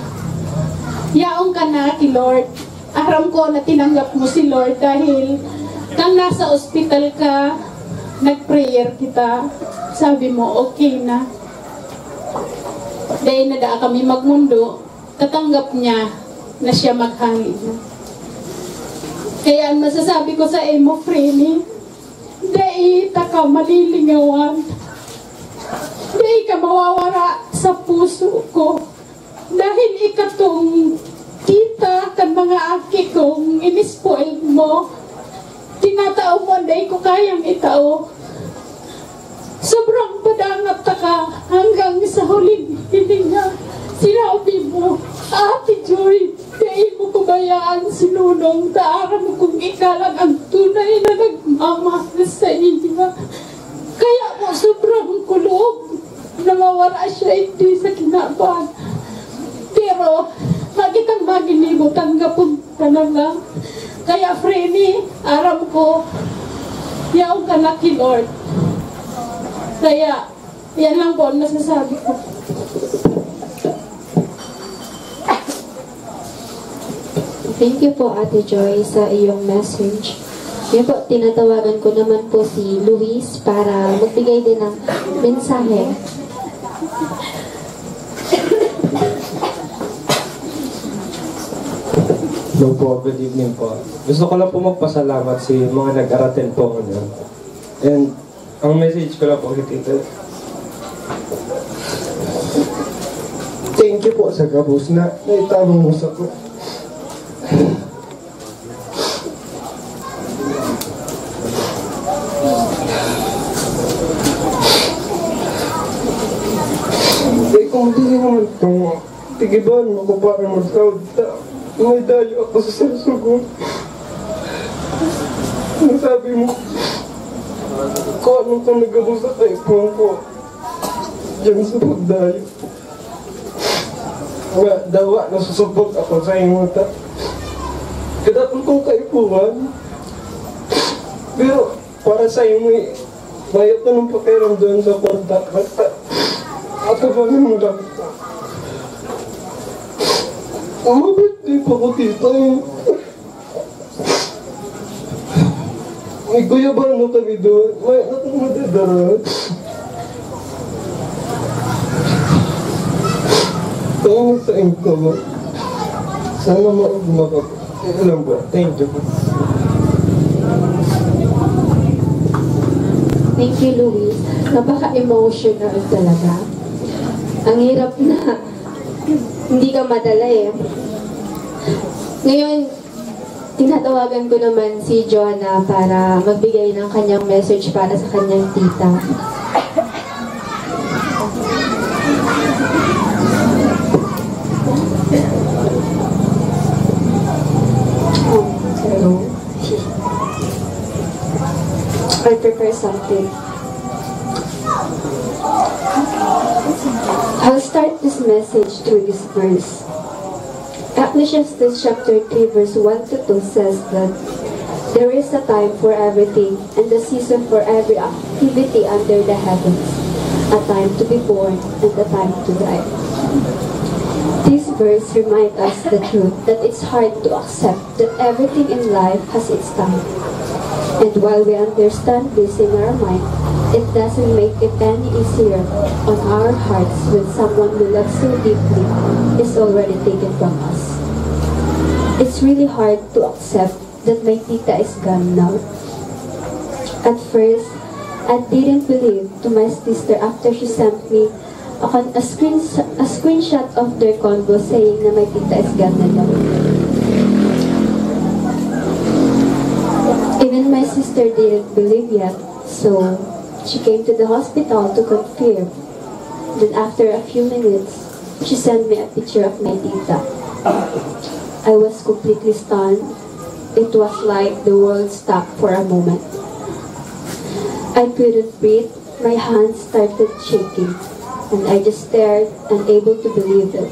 yaon ka na ki Lord. Aram ko na tinanggap mo si Lord dahil kang nasa ospital ka, nag-prayer kita. Sabi mo, okay na. Dahil na daa kami magmundo, katanggap niya na siya maghali na. Kaya ang masasabi ko sa imo, Frenny, dai ta ka malilingawan. Dai ka mawawara sa puso ko. Dahil ikatong kita kan mga aki kong inispoil mo, tinatao mo, dai ko kayang itao. Sobrang padangat taka hanggang sa huling hininga. Sinabi mo, Ate Joy, dai mo ko bayaan si Nonong, ta aram mo kung ika lang ang tunay na nagmamahal sa iya. Kaya mo sobrang kulog na mawara siya hindi sa kinaban. Pero, makitang maginibo, tanggapon ka na lang. Kaya, Frenny, aram ko, yaon ka na ki Lord. Kaya, yan lang po ang masasabi ko. Thank you po, Ate Joy, sa iyong message. Ngayon po, tinatawagan ko naman po si Luis para magbigay din ng mensahe. Hello po, good evening po. Gusto ko lang po magpasalamat sa mga nag-araten po ngayon. And ang message ko lang po kay Tito, thank you po sa gabos na naitabang mo sa ko. Ay, kung di naman ito, tigiban mo ko para magsaod ta. May dayo ako sa sarsugon. Ang sabi mo, kung anong kung nagabos sa kaipon ko, diyan sa pagdayo. Nga, dawa, nasusupot ako sa imo ta. Kadakol kong kaipuhan. Pero, para sa imo, eh, mayat na ng pakiramdam sa kwarta. Basta, ako pa rin mo lang. Umabot, di pa ko tito, eh. May guyabano kami doon. May akong madadara. Tama sa income. Sana maugma ka po. Yun lang po. Thank you po. Thank you, Luis. Napaka-emotional talaga. Ang hirap na hindi ka madala eh. Ngayon, tinatawagan ko naman si Jonah para magbigay ng kanyang message para sa kanyang tita. Hello. I prepare something. I'll start this message through this verse. Ecclesiastes chapter three verse one to two says that there is a time for everything and a season for every activity under the heavens, a time to be born and a time to die. This verse reminds us the truth that it's hard to accept that everything in life has its time. And while we understand this in our mind, it doesn't make it any easier on our hearts when someone we love so deeply is already taken from us. It's really hard to accept that my tita is gone now. At first, I didn't believe to my sister after she sent me a, con- a, screen- a screenshot of their convo saying na my tita is gone na daw. Even my sister didn't believe yet, so she came to the hospital to confirm. Then after a few minutes, she sent me a picture of my tita. I was completely stunned. It was like the world stopped for a moment. I couldn't breathe. My hands started shaking, and I just stared, unable to believe it.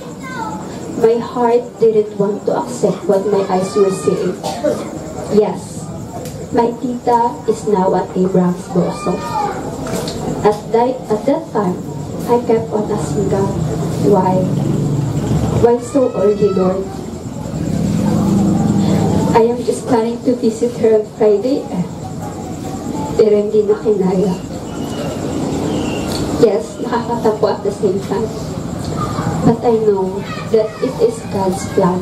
My heart didn't want to accept what my eyes were seeing. Yes, my tita is now at Abraham's bosom. At that, at that time, I kept on asking God, why? Why so early, Lord? I am just planning to visit her on Friday, eh. Pero hindi na kinaya. Yes, nakakatampo at the same time. But I know that it is God's plan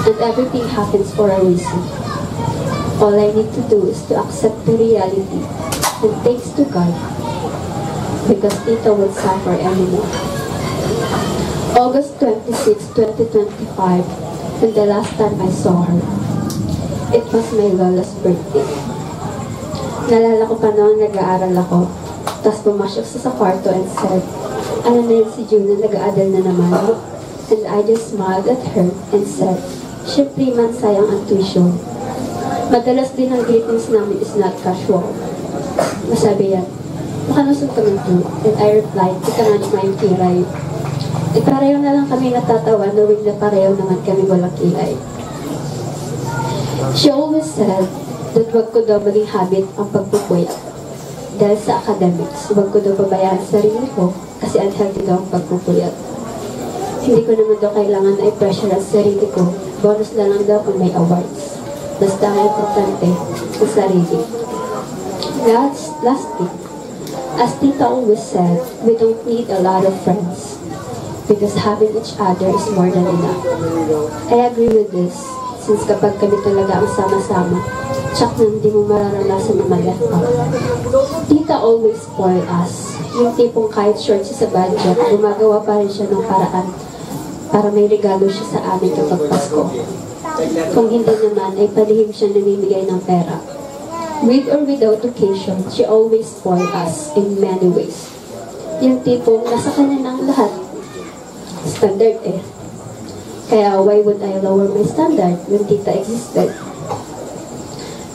and everything happens for a reason. All I need to do is to accept the reality and thanks to God because Tita won't suffer anymore. August twenty-six, twenty twenty-five, when the last time I saw her, it was my lola's birthday. Naalala ko pa noon, nag-aaral ako. Tapos pumasok siya sa kwarto and said, "Ano na yan si Juna, nag-aadal na naman?" And I just smiled at her and said, "Siyempre man, sayang ang tuition." Madalas din ang greetings namin is not casual. Masabi yan, "Makanusog ka man po?" And I replied, "Ika nga ni mayong kilay." E pareho na lang kami natatawa, knowing na pareho naman kami walang kilay. She always said that wag ko daw maging habit ang pagpupuyat. Dahil sa academics, wag ko daw pabayaan sa sarili ko kasi unhealthy daw ang pagpupuyat. Hindi ko naman daw kailangan na i-pressure ang sarili ko. Bonus na lang daw kung may awards. Basta ang importante, ang sarili. Last, last thing, as Tita always said, we don't need a lot of friends because having each other is more than enough. I agree with this, since kapag kami talaga ang sama-sama, tsak na hindi mo mararanasan na ma-left out. Tita always spoil us. Yung tipong kahit short siya sa budget, gumagawa pa rin siya ng paraan para may regalo siya sa amin kapag Pasko. Kung hindi naman, ay palihim siya namimigay ng pera. With or without occasion, she always spoil us in many ways. Yung tipong nasa kanya na ang lahat. Standard eh. Kaya why would I lower my standard when Tita existed?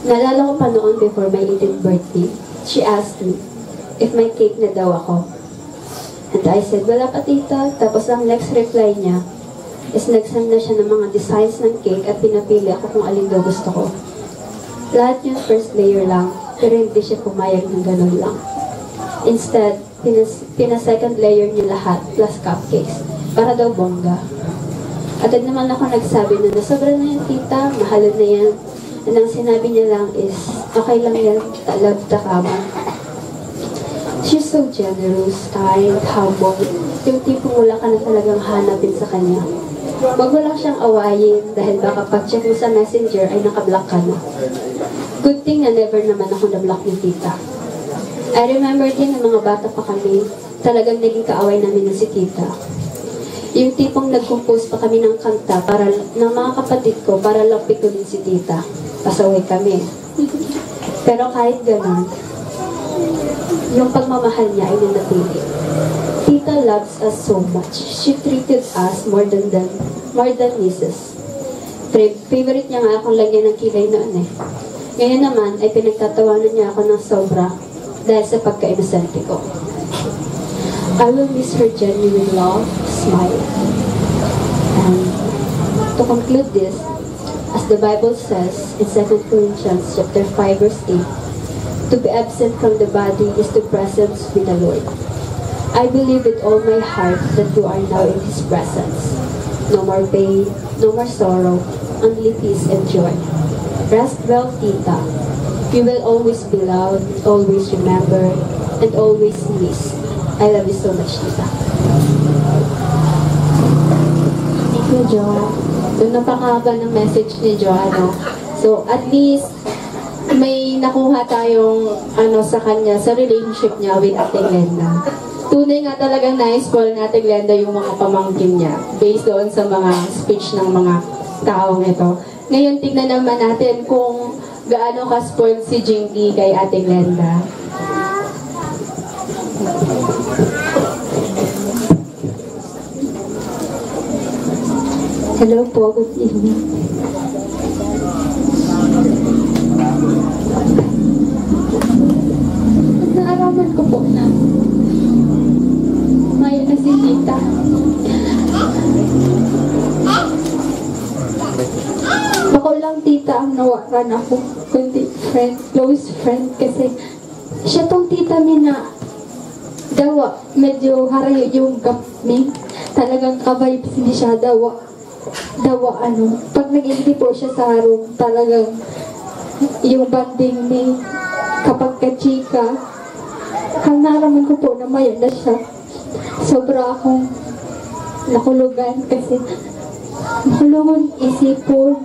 Naalala ko pa noon before my eighteenth birthday, she asked me if may cake na daw ako. And I said, "Wala pa, Tita." Tapos ang next reply niya is nag-send na siya ng mga designs ng cake at pinapili ako kung alin daw gusto ko. Lahat yun first layer lang, pero hindi siya pumayag ng ganun lang. Instead, pinas- pina-second layer niya lahat plus cupcakes para daw bongga. Agad naman ako nagsabi na, "Nasobra na yan, Tita. Mahalon na yan." And ang sinabi niya lang is, "Okay lang yan. Ta-, love ta kamo." She's so generous, kind, humble. Yung tipong wala ka na talagang hanapin sa kanya. Wag mo lang siyang awayin dahil baka pag-check mo sa messenger ay nakablock ka na. Good thing na never naman ako na-block ni tita. I remember din ng mga bata pa kami, talagang naging kaaway namin na si tita. Yung tipong nag-compose pa kami ng kanta para ng mga kapatid ko para lang pikunin si tita. Pasaway kami. Pero kahit ganon, yung pagmamahal niya ay nanatili. Tita loves us so much. She treated us more than, than more than nieces. Favorite niya nga akong lagyan ng kilay noon eh. Ngayon naman ay pinagtatawanan niya ako ng sobra dahil sa pagka-inosente ko. I will miss her genuine love, smile. And to conclude this, as the Bible says in Second Corinthians chapter five verse eight, to be absent from the body is to presence with the Lord. I believe with all my heart that you are now in His presence. No more pain, no more sorrow, only peace and joy. Rest well, Tita. You will always be loved, always remembered, and always missed. I love you so much, Tita. Thank you, Jo. So, napakahaba ng message ni Jo, ano? So, at least, may nakuha tayong, ano, sa kanya, sa relationship niya with Ate Glenda. Tunay nga talagang na-spoil ni Ate Glenda yung mga pamangkin niya, based doon sa mga speech ng mga taong ito. Ngayon, tignan naman natin kung gaano ka-spoiled si Jinky kay Ate Glenda. Hello po, good evening. Naaraman ko po na may na si tita. Bako lang tita ang nawaran ako, kundi friend, close friend, kasi siya tong tita mi na dawa, medyo harayo yung gap mi. Talagang ka-vibes ni siya, dawa. Dawa, ano, pag nag-iinti po siya sa harong, talagang yung bonding ni kapag kachika, ang naraman ko po na mayo na siya. Sobra akong nakulugan kasi makulungon isipon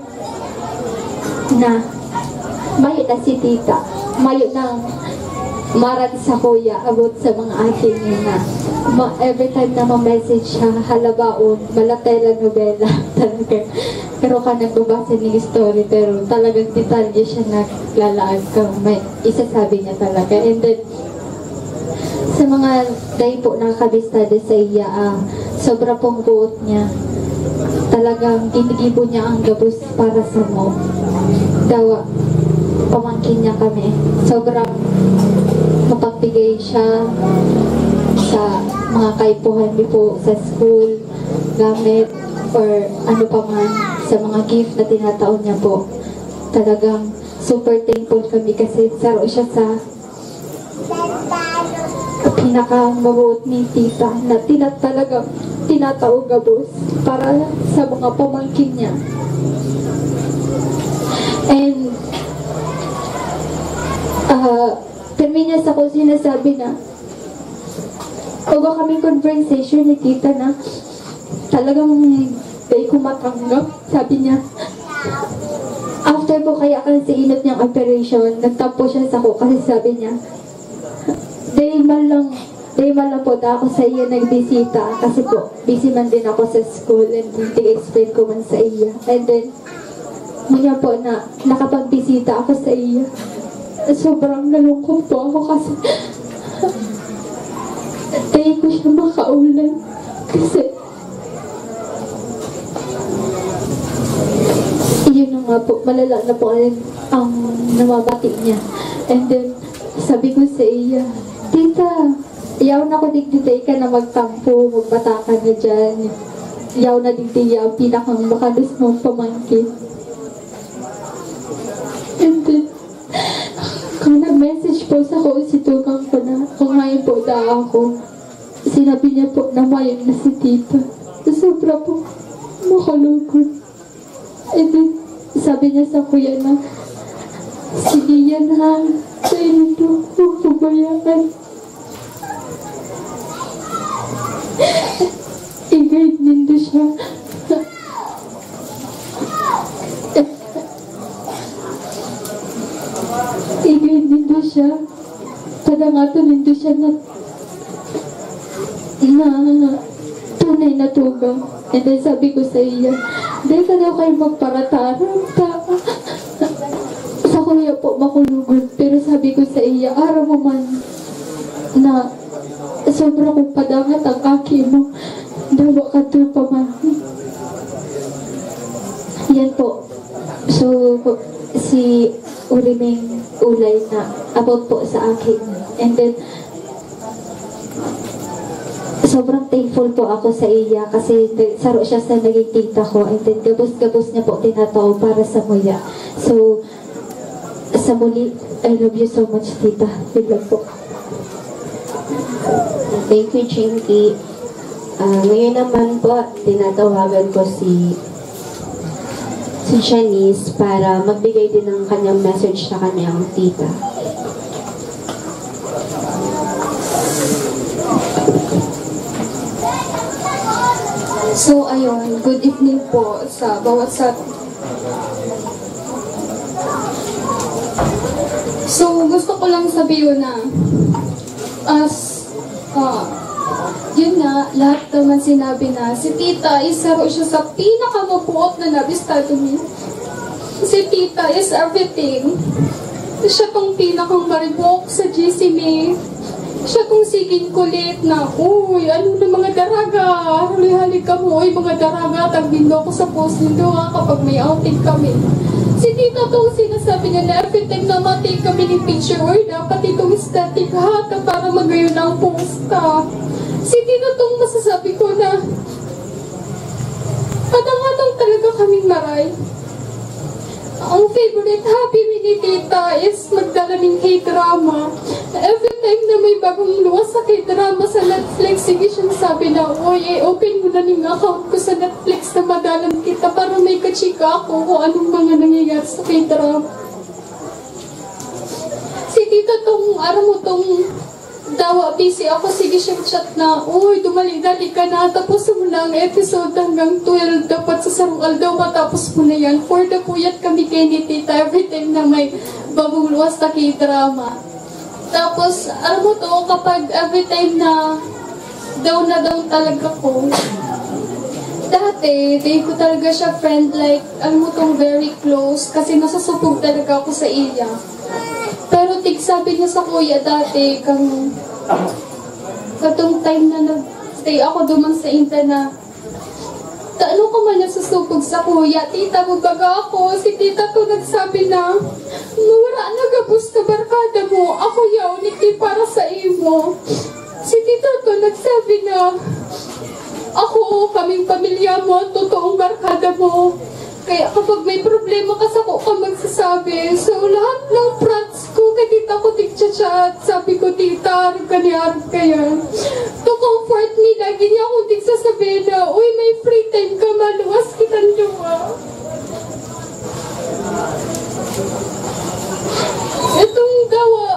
na mayo na si tita. Mayo nang marag sa kuya about sa mga aking na ma, every time na ma-message siya, halabaon, mala telenovela talaga. Pero ka nagbabasa ng story, pero talagang detalye siya naglalaag kang may isasabi niya talaga. And then, sa mga dai po nakakabistado sa iya, ah, sobra pong buot niya. Talagang ginigibo niya ang gabos para sa mo. Dawa, pamangkin niya kami. Sobrang mapagbigay siya sa mga kaipuhan niyo po sa school, gamit, or ano pa man, sa mga gift na tinataon niya po. Talagang super thankful kami kasi saro siya sa pinakamabuot ni tita na tina, talagang tinatao gabos para sa mga pamangkin niya. And, ah, permi niya sa ko sinasabi na, uga kami conversation ni tita na talagang di ko matanggap. Sabi niya, after po kaya kan sa inot niyang operation, nagtampo siya sa ko kasi sabi niya, "Day man lang, day man lang po ta ako sa iya nagbisita." Kasi po, busy man din ako sa school and then tig-explain ko man sa iya. And then, niya po na nakapagbisita ako sa iya. Sobrang nalungkot po ako kasi di ko siya makaulan. Kasi yun na nga po, malala na po ang, ang namamati niya. And then, sabi ko sa iya, "Tita, yaw na ko digdi, di ka na magtampo, magbata ka na dyan. Yaw na digdi, yaw pinakang makalos mong pamangkin." And then, kung nag-message po sa ko, si tugang ko na, kung ngayon po da ako, sinabi niya po na mayo na si tita. Sobra po, makalugod. And then, sabi niya sa kuya na, "Sige yan ha, sa inyo po, huwag pabayaan." I-guide nindo siya. I-guide nindo siya. Padangaton nindo siya na, na tunay na tugang. And then sabi ko sa iya, "Dai ka daw kayo magparataram ta." Sa kuya po, makulugod. Pero sabi ko sa iya, "Aram mo man na sobra kong padangat ang aki mo. Dawa ka pa man." Yan po. So, si Uriming Ulay na about po sa akin. And then, sobrang thankful po ako sa iya kasi saro siya sa naging tita ko. And then, gabos-gabos niya po tinatao para sa muya. So, sa muli, I love you so much, tita. Yun lang po. Thank you, Chinky. Ah, ngayon naman po, tinatawagan ko si si Janice para magbigay din ng kanyang message sa kanyang tita. So, ayun, good evening po sa bawat sa... So, gusto ko lang sabihin na as, ah, yun nga, lahat naman sinabi na si tita is saro siya sa pinakamabuot na nabistado mi. Si tita is everything. Siya tong pinakang maribok sa G C mi. Siya tong siging kulit na, "Uy, ano na mga daraga? Huli-hali kamo, uy, mga daraga, tagbindo ako sa post nindo, ha, kapag may outing kami." Si tita tong sinasabi niya na every time na ma-take kami ng picture, "Uy, dapat itong static, ha, ta para magayon ang post, ha." Si tita tong masasabi ko na, padangaton talaga kaming maray. Ang favorite hobby mi ni tita is magdala ning K-drama. Every time na may bagong luwas sa K-drama sa Netflix, sige siyang sabi na, "Uy, i-open mo na ning account ko sa Netflix na madalan kita para may kachika ako kung anong mga nangyayari sa K-drama." Si tita tong, aram mo tong dawa, busy ako, sige siyang chat na, "Uy, dumali-dali ka na, tapos mo na ang episode hanggang twelve, dapat sa sarong aldaw matapos mo na yan." For the puyat kami kay ni tita every time na may bagong luwas na K-drama. Tapos, alam mo to, kapag every time na down na down talaga ko, dati, di ko talaga siya friend, like, alam mo tong very close, kasi nasusubog talaga ako sa iya. Pero tig sabi niya sa kuya dati, kang katong time na nag-stay ako duman sa Inta na, "Tano ka man nasusubog sa kuya, tita mo baga ako?" Si tita to nagsabi na, "Mawara na gabos ka barkada mo, ako yaw, niti para sa imo." Si tita to nagsabi na, "Ako, kaming pamilya mo, ang totoong barkada mo. Kaya kapag may problema ka, sako ka magsasabi." So, lahat ng pranks ko, kay tita ko tigchat-chat. Sabi ko, "Tita, arog ka ni arog kaya." To comfort me, lagi niya akong tigsasabi na, "Uy, may free time ka, maluwas kitang duwa." Itong dawa,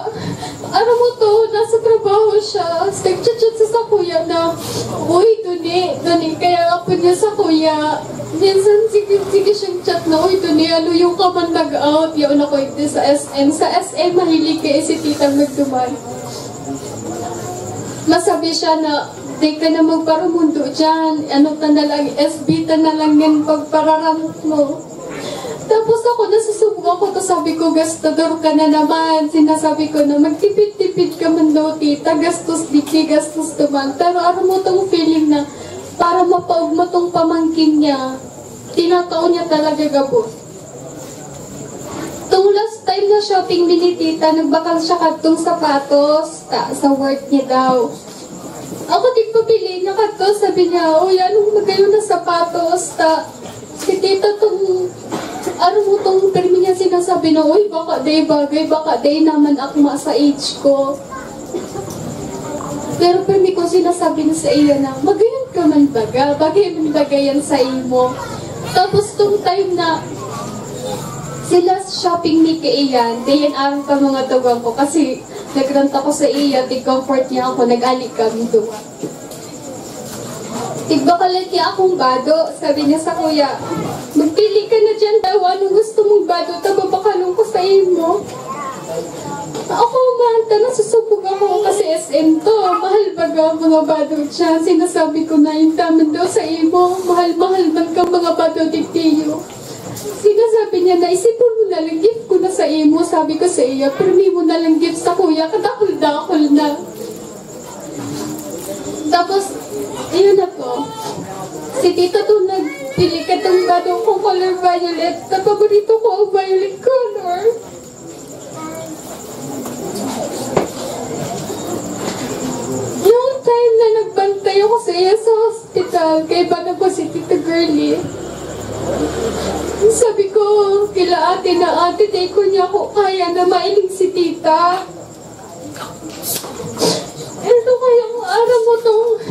aram mo to, nasa trabaho siya. Nagchat-chat sa, sa kuya na, "Uy, duni, duni." Kaya ako niya sa kuya, minsan sige, sige siyang chat na, "Uy, duni, ano yung ka man mag-out?" Yaon ako ito sa S M. Sa S M, mahilig kayo si titang nagduman. Masabi siya na, "Di ka na magparumundo dyan. Ano ta na lang, S B ta na lang yan pagpararamot mo." Tapos ako, nasusubok ako, to sabi ko, "Gastador ka na naman." Sinasabi ko na, "Magtipid-tipid ka man daw, tita. Gastos diki, gastos duman." Pero aram mo tong feeling na para mapaog mo tong pamangkin niya, tinatao niya talaga gabos. Tong last time na shopping mi ni tita, nagbakal siya kadtong sapatos, ta, sa work niya daw. Ako, tigpapili niya kadto, sabi niya, "Uy, anong magayon na sapatos?" Ta, si tita tong, ano mo tong termi niya sinasabi na, "Uy, baka day bagay, baka day naman akma sa age ko." Pero permi ko sinasabi na sa iya na, "Magayon ka man baga, bagay man baga yan sa imo." Tapos tong time na sila shopping ni kaiyan, dayan arang pa mga tugang ko kasi nagranta ko sa iya, tig-comfort niya ako, nag-ali kami duwa. "Tigbakalon niya akong bado," sabi niya sa kuya. "Magpili ka na dyan daw, anong gusto mong bado, ta babakalon ko sa imo." Ako man, ta nasusubog ako kasi S M to. Mahal baga ang mga bado dyan. Sinasabi ko na yung taman daw sa imo. Mahal-mahal man kang mga bado, tigtiyo. Sinasabi niya na, "Isipon mo na lang, gift ko na sa imo," sabi ko sa iya. "Pirmi mo na lang gift sa kuya, kadakul-dakul na." Tapos, ayun na po. Si tita to nagpili katong bado kong color violet. Na paborito ko ang violet color. Yung time na nagbantay ako sa iya sa hospital, kaiba na po si Tita Girlie. Sabi ko kila ate na, "Ate, di ko niya ako kaya na mailing si tita." Ito kayang aram mo tong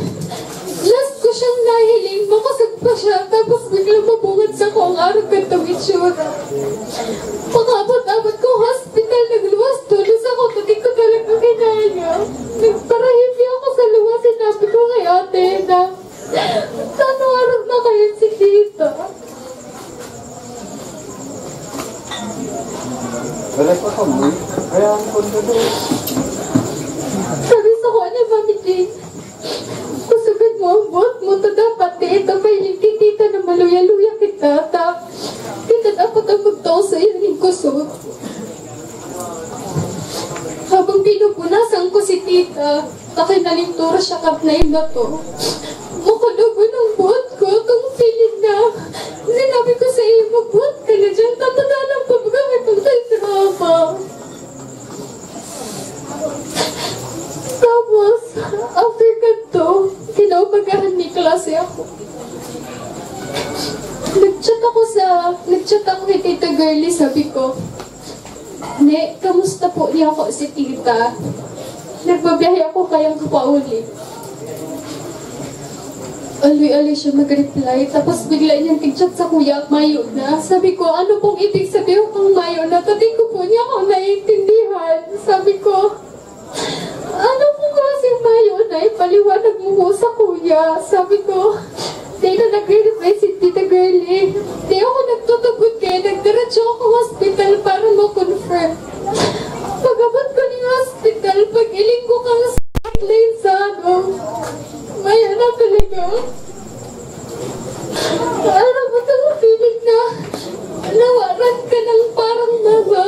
last ko siyang nahiling, makasag pa siya, tapos biglang mabungad sa ko ang aram kantong itsura. Pag-abot-abot ko hospital, nagluwas-tulos ako, pati ko talaga kinaya. Nagparahipi ako sa luwas, sinabi ko kay ate na, "Ano aram na kayo si tita?" Wala pa kami. Kaya ang kondo doon. Sabi sa ko ni Mami Jane, "Kusugan mo ang buot mo, ta dapat di ito mahiling ki tita na maluya-luya kita, ta kita dapat ang magtao sa iyo ning kusog." Habang pinupunasan ko si tita, ta kinalintura siya kap na inda to. Makadago ng buot ko, itong feeling na sinabi ko sa iyo, "Magbuot ka na dyan, tatadalan pa baga may pagtatrabaho." Tapos, after kadto, kinaumagahan ni klase ako. Nag-chat ako sa, nag-chat ako kay Tita Girlie, sabi ko, "Ne, kamusta po niya ako si tita? Nagbabiyahe ako kayang kapauli." Aloy-aloy siya mag-reply, tapos bigla niyang tig-chat sa kuya, "Mayo na." Sabi ko, "Ano pong ibig sabihin kung mayo na? Pati ko po niya ako naiintindihan." Sabi ko, "Ano po klaseng mayo na? Ipaliwanag mo po sa kuya." Sabi ko, di na nagre-reply si Tita Girlie. Di ako nagtutubod kaya nagdiretso ako hospital para ma-confirm. Pag-abot ko ng hospital, pag-iling ko kang sa lane sa ano, may ano talaga. Alam mo, itong feeling na nawaran ka ng parang mama.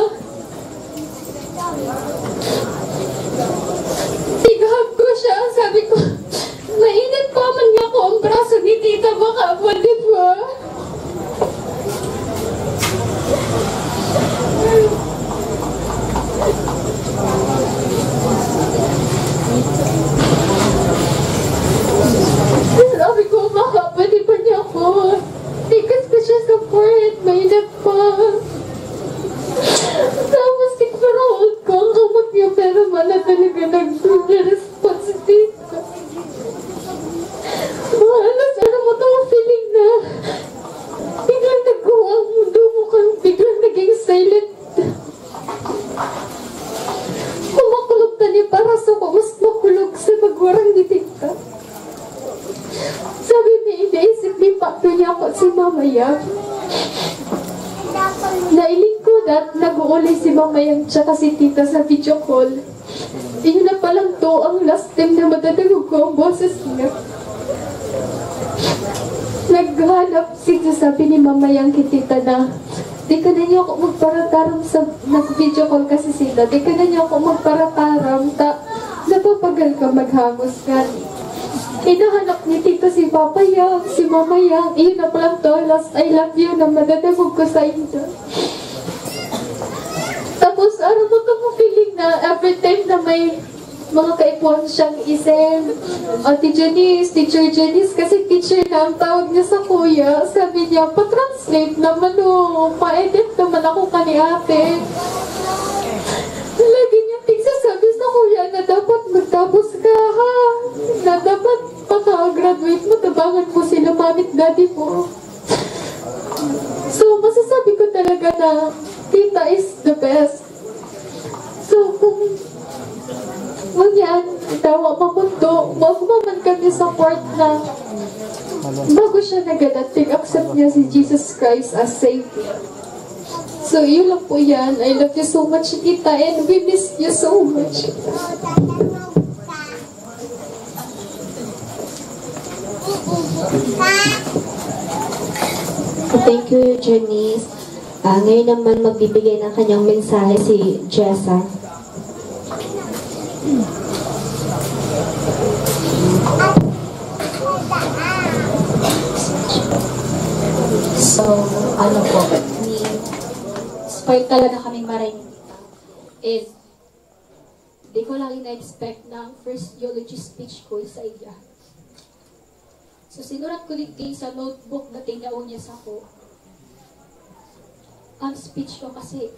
Tig-hug ko siya, sabi ko, "Mainit pa man nga ako ang braso ni tita, baka pwede pa." Sabi ko, "Baka pwede pa niya ako." Tigas ko siya sa forehead, mainit pa. Tapos, tigparaot ko ang kamot niya, pero wala talaga nag-response dito. Halos, alam mo, itong feeling na biglang nagkuha ang mundo mo, kang biglang naging silent. Kumakulog tani para sa ko, mas makulog sa pagwarang ni tita. Sabi ni, iniisip ni Pato niya ako si Mama Yang. Nailing ko dat nag-uulay si Mama Yang tsaka si tita sa video call. Yun na palang to ang last time na madadangog ko ang boses niya. Naghanap, sige, sabi ni Mama Yang kay tita na, "Di ka na niyo ako magparataram sa," nag-video call kasi sila, "Di ka na niyo ako magparataram, ta napapagal ka maghagos ka." Hinahanap ni tita si Papa Yang, si Mama Yang, iyon na palang to, last "I love you" na madadangog ko sa inyo. Tapos, ano mo itong feeling na every time na may mga kaipuhan siyang i-send, "Ate Janice, Teacher Janice," kasi teacher na ang tawag niya sa kuya, sabi niya, "Pa-translate naman o, pa-edit naman ako kani ate." Lagi niya tigsasabi sa kuya na dapat magtapos ka, ha? Na dapat pagka-graduate mo, tabangan mo sila mami't daddy mo. So, masasabi ko talaga na tita is the best. So, kung ngunyan, dawa mamundo, wag mo man kami support na Bago siya nagadat, tinaccept niya si Jesus Christ as Savior. So, yun lang po yan. I love you so much, Tita, and we miss you so much. Thank you, Janice. Ah, ngayon naman magbibigay ng kanyang mensahe si Jessa. So, ano po, ni, spoiled talaga kaming maray ni Tita. And, di ko lang ina-expect na ang first eulogy speech ko is sa iya. So, sinurat ko digdi sa notebook na tinao niya sako ang speech ko kasi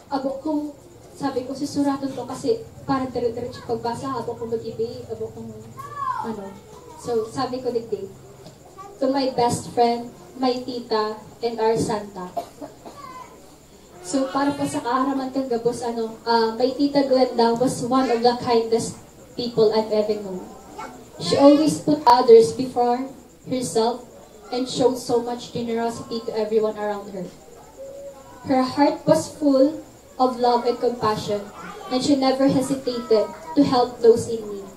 abo ko, sabi ko, susuraton ko kasi para dire-diretso pagbasa, abo ko mag-ibi, abo kong ano. So, sabi ko digdi, "To my best friend, my tita, and our Santa." So, para po sa kaaraman kan gabos, ano, ah, my Tita Glenda was one of the kindest people I've ever known. She always put others before herself and showed so much generosity to everyone around her. Her heart was full of love and compassion, and she never hesitated to help those in need.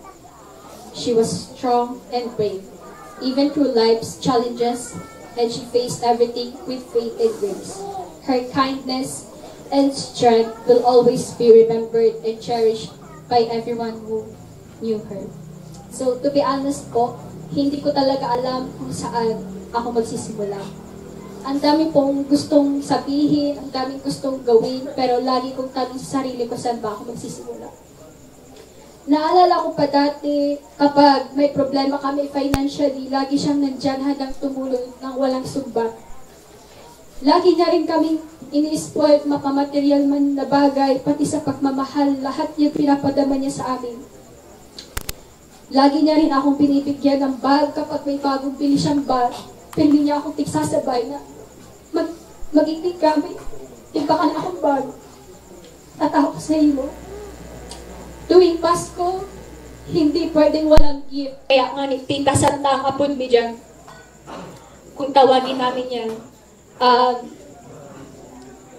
She was strong and brave, even through life's challenges, and she faced everything with faith and grace. Her kindness and strength will always be remembered and cherished by everyone who knew her. So, to be honest po, hindi ko talaga alam kung saan ako magsisimula. Ang dami pong gustong sabihin, ang daming gustong gawin, pero lagi kong tanong sa sarili ko saan ba ako magsisimula. Naalala ko pa dati, kapag may problema kami financially, lagi siyang nandyan handang tumulong nang walang sumbat. Lagi niya rin kaming ini-spoil, mapamaterial man na bagay, pati sa pagmamahal, lahat niya pinapadama niya sa amin. Lagi niya rin akong binibigyan ng bag kapag may bagong bili siyang bag. Pero hindi niya akong tigsasabay na mag magiging gamit. Tigbakan akong bag. Tataho ko sa imo. Tuwing Pasko, hindi pwedeng walang gift. Kaya nga ni Tita Santa ang apod mi dyan. Kung tawagin namin yan. Um,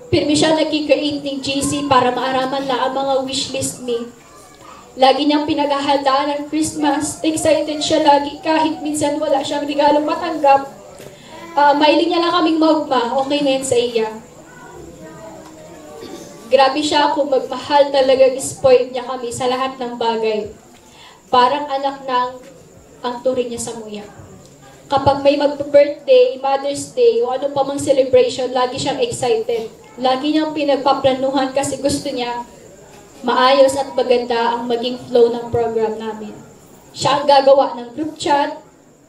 pirmi siya nagki-create ning G C para maaraman na ang mga wishlist mi. Lagi niyang pinaghahandaan ang Christmas. Excited siya lagi kahit minsan wala siyang regalong matanggap. Ah, mahiling niya lang kaming maugma, okay na yan sa iya. Grabe siya kung magmahal, talagang spoiled niya kami sa lahat ng bagay. Parang anak nang ang turing niya sa muya. Kapag may magbe-birthday, Mother's Day, o ano pa mang celebration, lagi siyang excited. Lagi niyang pinagpaplanuhan kasi gusto niya maayos at maganda ang maging flow ng program namin. Siya ang gagawa ng group chat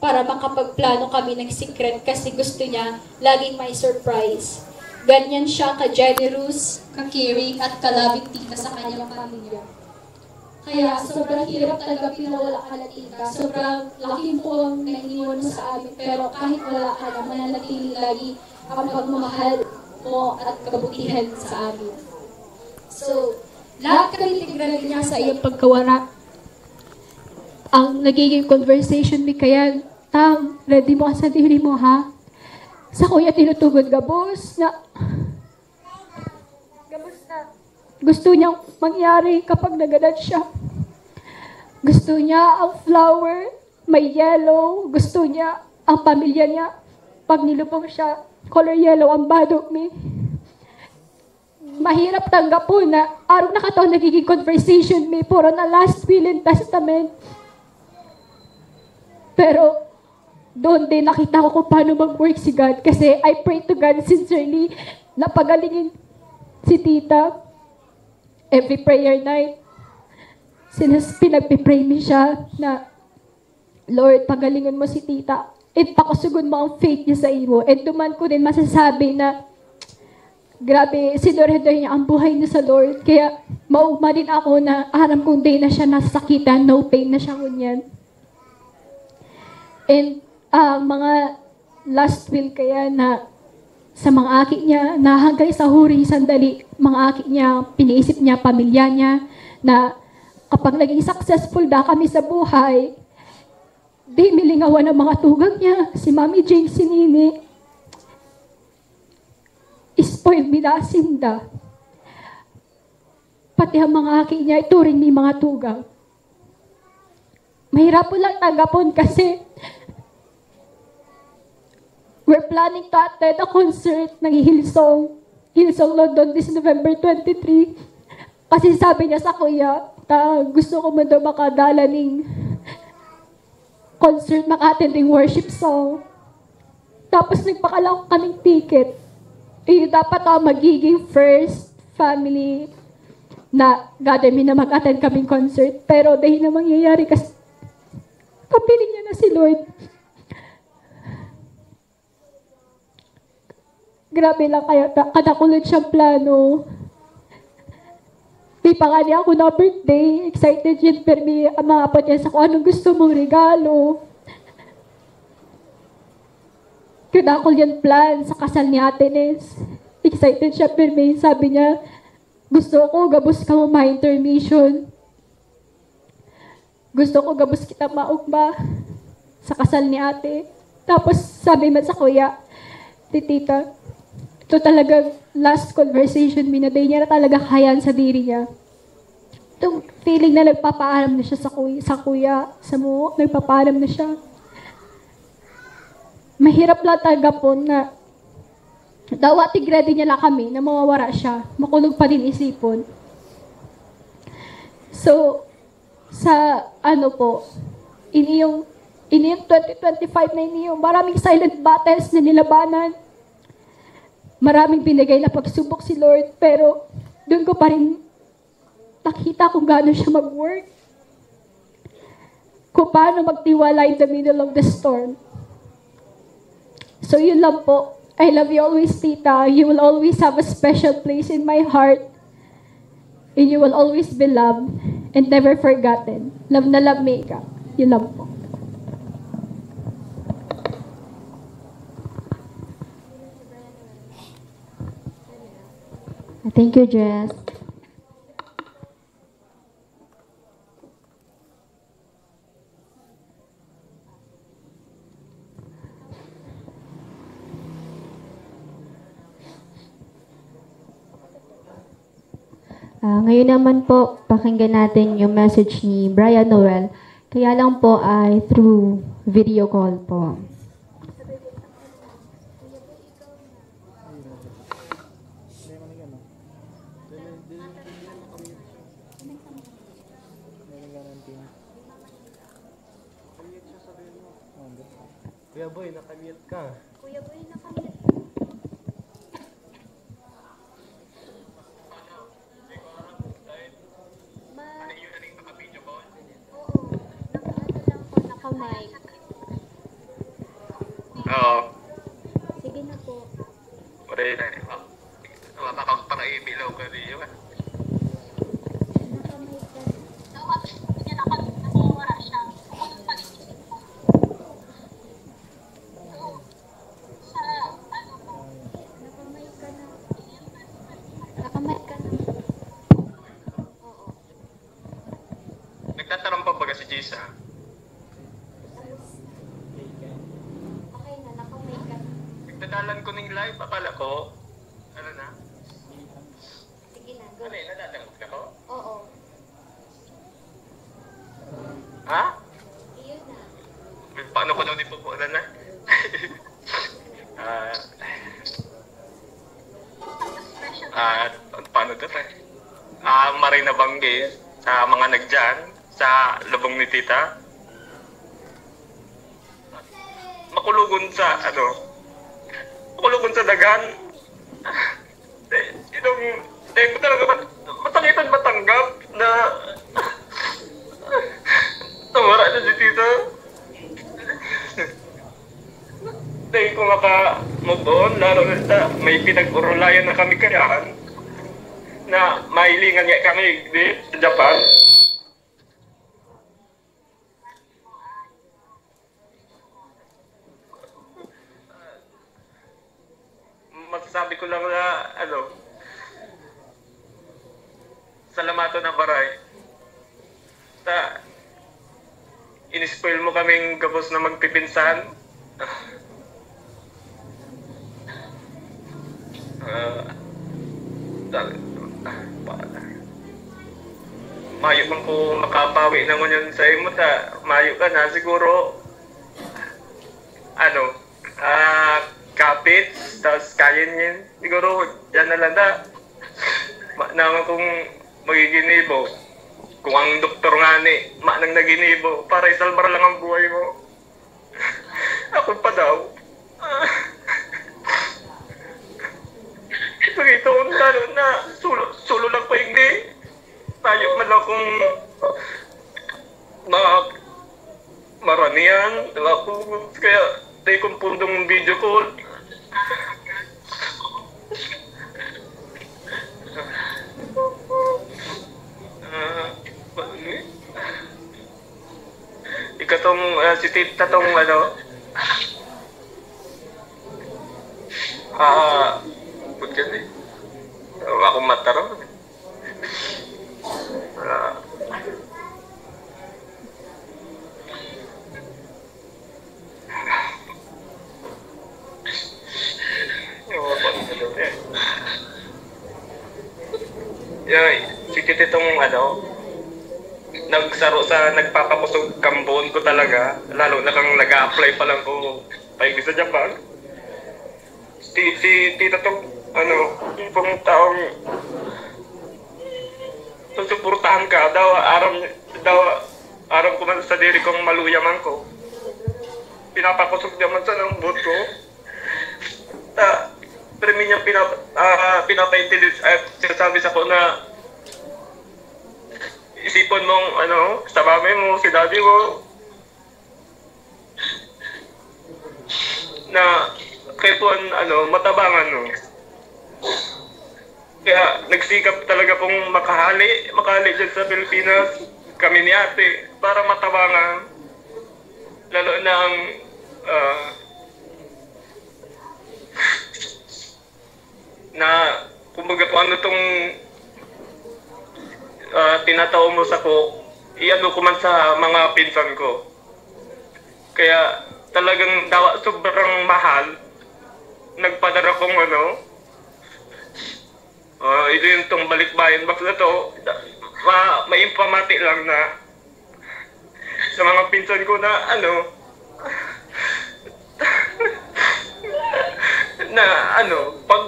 para makapagplano kami ng secret kasi gusto niya laging may surprise. Ganyan siya ka-generous, ka-caring, at ka-loving tita sa kanyang pamilya. Kaya sobrang hirap tanggapin na wala ka na tita. Sobrang laking puwang na iniwan mo sa amin. Pero kahit wala ka na, mananatili lagi ang pagmamahal mo at kabutihan sa amin. So, lahat kami tignan niya sa iyong pagkawara. Ang nagiging conversation mi kayan, Tang, ready mo ka sa diri mo, ha? Sa kuya tinutugon gabos na Gabos na. Gusto niyang mangyari kapag nagadan siya. Gusto niya ang flower, may yellow. Gusto niya ang pamilya niya. Pag nilubong siya, color yellow ang bado mi. Mahirap tanggapon na arog na kato nagiging conversation mi, puro na last will and testament. Pero doon din nakita ko kung paano mag-work si God. Kasi I pray to God sincerely na pagalingin si tita. Every prayer night, sinas pinagpipray mi siya na, "Lord, pagalingon mo si tita. And pakusugon mo ang faith niya sa imo." And duman ko din masasabi na grabe, sinurrender niya ang buhay niya sa Lord. Kaya maugma din ako na aram kong day na siya nasakitan, no pain na siya ngunyan. And ah, mga last will kaya na sa mga aki niya, na hanggang sa huring sandali, mga aki niya, piniisip niya, pamilya niya, na kapag naging successful na kami sa buhay, Di milingawan ang mga tugang niya, si Mami Jing, si Nini. Spoiled mi na sinda. Pati ang mga aki niya, ituring mi mga tugang. Mahirap po lang tanggapon kasi we're planning to attend a concert ng Hillsong, Hillsong London, this November twenty-three. Kasi sabi niya sa kuya, ta gusto ko man daw makadala ning concert, maka-attend ning worship song. Tapos nagpakalako kaming ticket. Eh, dapat, ah, magiging first family na gather mi na mag-attend kaming concert. Pero dahil na mangyayari kasi, kapiling niya na si Lord. Grabe lang kaya, ta-, kadakulan siyang plano. Di pa nga niya ako na birthday, excited yun, pero may ang mga apo niya sa kung anong gusto mong regalo. Kadakul yan plan sa kasal ni Ate Ness. Excited siya, pero may sabi niya, "Gusto ko, gabos ka mo ma-intermission. Gusto ko, gabos kita maugma sa kasal ni ate." Tapos, sabi man sa kuya, "Ti tita, ito talaga last conversation mi na dai niya na talaga kayaan sa diri niya." Itong feeling na nagpapaalam na siya sa kuya, sa kuya, sa mo, nagpapaalam na siya. Mahirap lang tanggapon na dawa tig-ready niya lang kami na mawawara siya, makulog pa din isipon. So, sa ano po, ini yung, ini yung twenty twenty-five na ini yung maraming silent battles na nilabanan. Maraming binigay na pagsubok si Lord, pero doon ko pa rin nakita kung gaano siya mag-work. Kung paano magtiwala in the middle of the storm. So, yun lang po. I love you always, Tita. You will always have a special place in my heart. And you will always be loved and never forgotten. Love na love, Mika. Yun lang po. Thank you, Jess. Ah, ngayon naman po, pakinggan natin yung message ni Brian Noel. Kaya lang po ay through video call po. Kuya Boy, nakamute ka. Kuya Boy, nakamute. Ma- Oo, naka-ano lang po, naka-mic. Oo. Sige na po. Wala yun, eh. Wala ka pang para ibilaw ka diyo, eh. Naka-mic ka. Naka-mic ka na. Naka-mic ka na. Oo. Nagtataram pa baga si Jessa? Okay na, naka-mic ka na. Nagdadalan ko ning live, akala ko, ano na? Sige na, go. Ano yun, nadadangog na ko? Oo. Ha? Iyon na. Paano ko daw di pupunan na? Ah, ah, paano to, eh? Ah, maray na banggi sa mga nagdiyan, sa lubong ni Tita. Makulogon sa, ano, makulogon sa dagan. Eh, itong, eh, talaga mat-, matangitan matanggap na nawara na si Tita. Dahil ko maka-move on, lalo na sa may pinag-urulayan na kami kaiyan, na mahilingan nga kami, di, sa Japan. Masasabi ko lang na, ano, salamaton na baray. Sa, in-spoil mo kaming gabos na magpipinsan. Ah, dami. Ah, pa-, mayo man ko makapawi na ngunyan sa imo ta. Mayo ka na siguro. Ano, ah, kapit, tas kayenyen. Siguro, yan na lang da. Ma-, naman kung magiginibo. Kung ang doktor nga ni, manang naginibo, para isalbar lang ang buhay mo. Ako pa daw. Ito, ito, ang lalo na, sulo, sulo lang ko hindi. Tayo man akong ma-, maranian, diba? Kaya, tayo kong pundong video call. Ah, ikatong, ah, si Tita tong ano, ah, put yan eh. Wala akong mataram. Ah. Ewan ko ano sagot eh. Yoy, si Tititong ano, nagsaro sa nagpapakusog kambon ko talaga, lalo na kang nag-a-apply pa lang ko paigdi sa Japan. Si, si Tito Tong, ano, tipong taong susuportahan ka, daw aram, daw aram ko man sa diri kong maluya man ko. Pinapakusog niya man sa lambot ko. Ta, pero niya pinap-, ah, pinapaintindi, ah, sinasabi sa ko na isipon mong, ano, sa mami mo, si daddy mo, na kaipuhan, ano, matabangan, no? Kaya nagsikap talaga pong makahali, makahali dyan sa Pilipinas, kami ni ate, para matabangan. Lalo na ang, ah, na, kumbaga, kung ano tong, ah, tinatao mo sa ko, iano ko man sa mga pinsan ko. Kaya talagang dawa sobrang mahal, nagpadara kong ano, ah, ito yung tong balikbayan box na to, ma-, maimpamati lang na sa mga pinsan ko na, ano, na, ano, pag,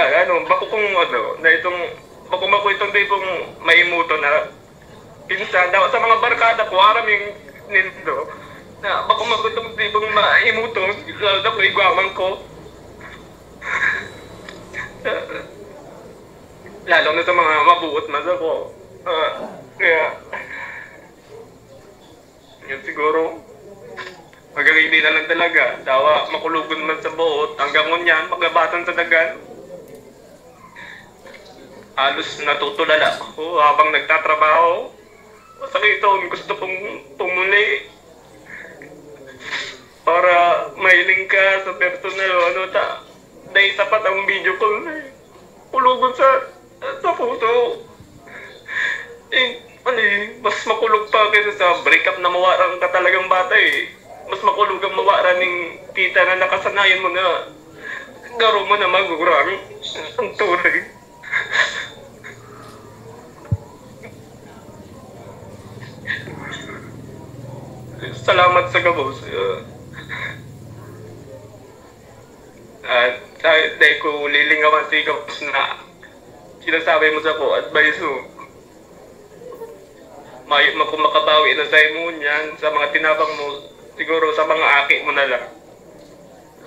ah, ano, bako kong, ano, na itong, bako, bako itong di kong maimuto na pinsan, dapat sa mga barkada ko, aram yung nindo, na bako, bako itong di kong maimuto, lalo na kung igwaman ko. Lalo na sa mga mabuot man ako. Ah, kaya, yun siguro. Magagay din na lang talaga. Dawa, makulogon man sa buot. Hanggang ngunyan, magabatan sa dagan. Halos natutulala ako habang nagtatrabaho. Masakit ako, gusto kong pumuli. Para mahiling ka sa personal, ano, ta, dahil sapat ang video call na eh. Kulogon sa, sa puso. Eh, ano eh, mas makulog pa kaysa sa break up na mawaran ka talagang bata eh. Mas makulog ang mawaran ng tita na nakasanayan mo na garo mo na magurang ang tunay. Salamat sa gabos. Uh, uh, dahil ko lilingawan sa gabos na sinasabi mo sa ko, advice mo. Mayo man kung makabawi na sa imo niyan, sa mga tinabang mo, siguro sa mga aki mo na lang.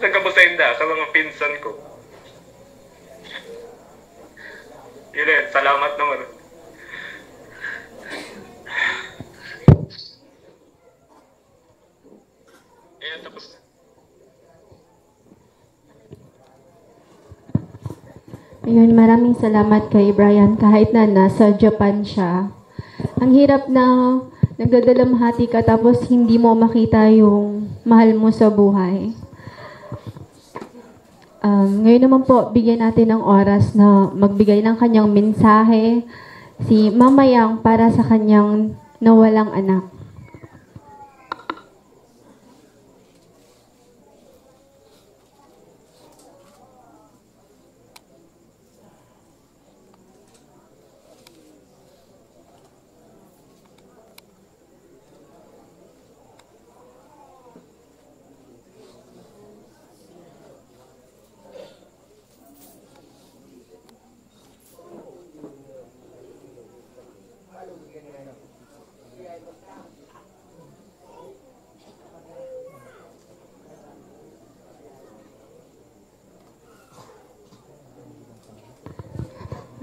Sa gabos sa inda, sa mga pinsan ko. Yun eh, salamat naman. Ayan, tapos na. Ayun, maraming salamat kay Brian kahit na nasa Japan siya. Ang hirap na nagdadalamhati ka tapos hindi mo makita yung mahal mo sa buhay. Um, ngayon naman po, bigyan natin ng oras na magbigay ng kanyang mensahe si Mama Yang para sa kanyang nawalang anak.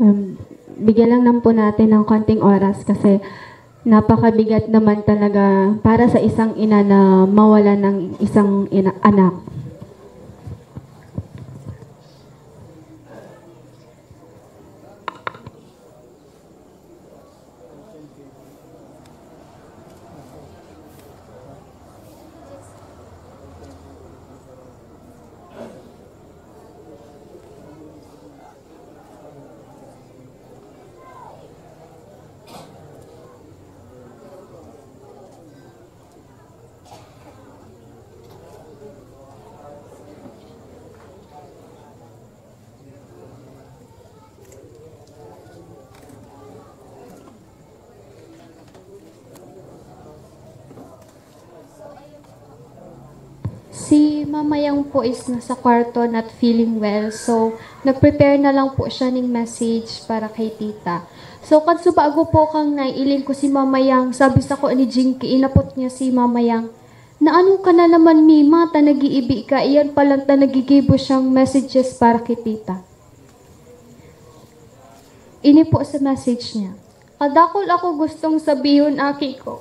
Um, bigyan lang naman po natin ng konting oras kasi napakabigat naman talaga para sa isang ina na mawala ng isang ina, anak. Si Mama Yang po is nasa kwarto, not feeling well. So, nag-prepare na lang po siya ning message para kay Tita. So, kan subago po kan nailing ko si Mama Yang, sabi sako ni Jinky, inapot niya si Mama Yang, "Na ano ka na naman, Mima, ta nag-iibi ka, iyan pa lang ta nagigibo siyang messages para kay Tita." Ini po sa message niya. "Kadakul ako gustong sabihon, aki ko.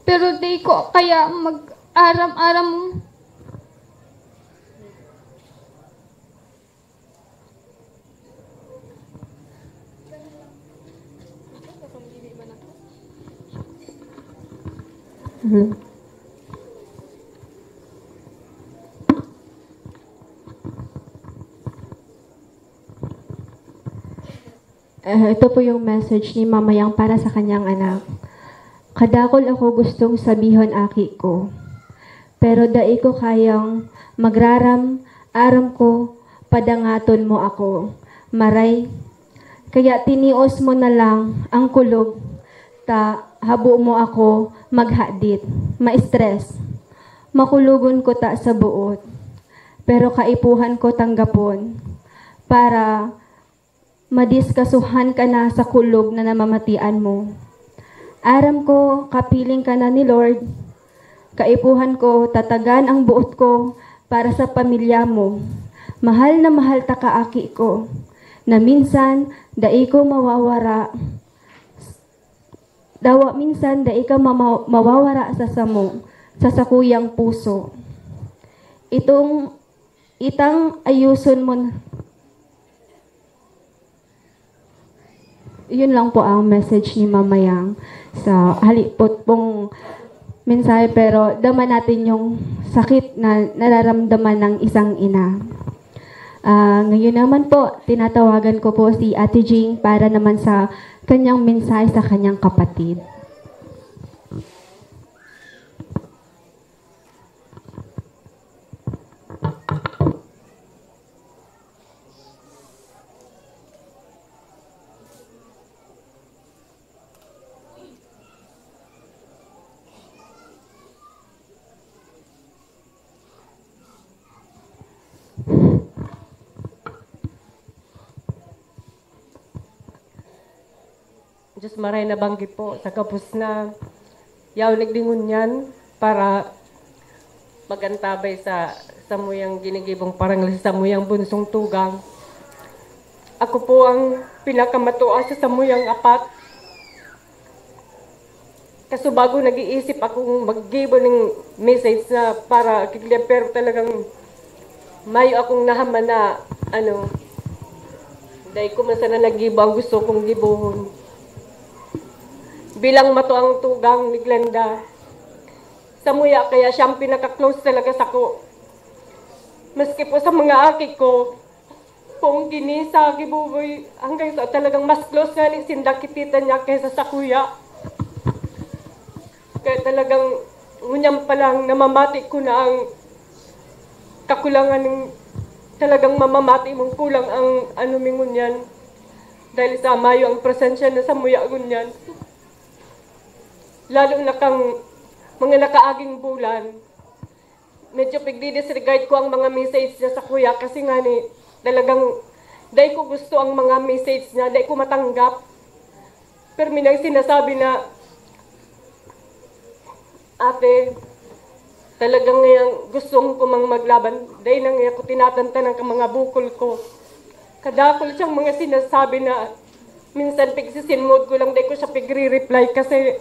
Pero di ko kaya mag-aram-aram." Mhm. Eh, ito po yung message ni Mama Yang para sa kanyang anak. "Kadakul ako gustong sabihon, aki ko. Pero dai ko kayang magraram, aram ko, padangaton mo ako. Maray, kaya tinios mo na lang ang kulog, ta habo mo ako maghadit, ma-stress. Makulogon ko ta sa boot, pero kaipuhan ko tanggapon para madiskasuhan ka na sa kulog na namamatian mo. Aram ko, kapiling ka na ni Lord. Kaipuhan ko, tatagan ang boot ko para sa pamilya mo. Mahal na mahal ta ka, aki ko, na minsan dai ko mawawara, dawa minsan dai ka mama-, mawawara sa samo, sa sakuyang puso. Itong, itang ayuson mo na." Yun lang po ang message ni Mama Yang sa halipot pong mensahe, pero dama natin yung sakit na nararamdaman ng isang ina. Ah, ngayon naman po, tinatawagan ko po si Ate Jing para naman sa kanyang mensahe sa kanyang kapatid. Diyos maray na banggi po sa gabos na yaon nagdi ngunyan para magantabay sa samuyang ginigibong parangal sa samuyang bunsong tugang. Ako po ang pinakamatua sa samuyang apat. Kaso bago nag-iisip akong maggibo ning message na para kay Glenn, pero talagang mayo akong nahaman na, ano, dai ko man sana naggibo ang gusto kong gibohon. Bilang matuang tugang ni Glenda, samuya kaya siyang pinaka-close talaga sako. Maski po sa mga aki ko, kung kini sa gibuboy, hanggang sa talagang mas close nga ni sinda ki tita niya kaysa sakuya. Kaya talagang ngunyan pa lang namamati ko na ang kakulangan ng talagang mamamati mong kulang ang ano mi ngunyan. Dahil sa mayo ang presensya na samuya ngunyan. Lalo na kang mga nakaaging bulan. Medyo pigdi-disregard ko ang mga message niya sakuya kasi nga ni talagang dai ko gusto ang mga message niya, dai ko matanggap. Pero may nang sinasabi na, "Ate, talagang ngayang gusto ko mang maglaban, dai na ngaya ko tinatantanan ka mga bukol ko." Kadakul siyang mga sinasabi na minsan pigsisinmod ko lang, dai ko siya pigre-reply kasi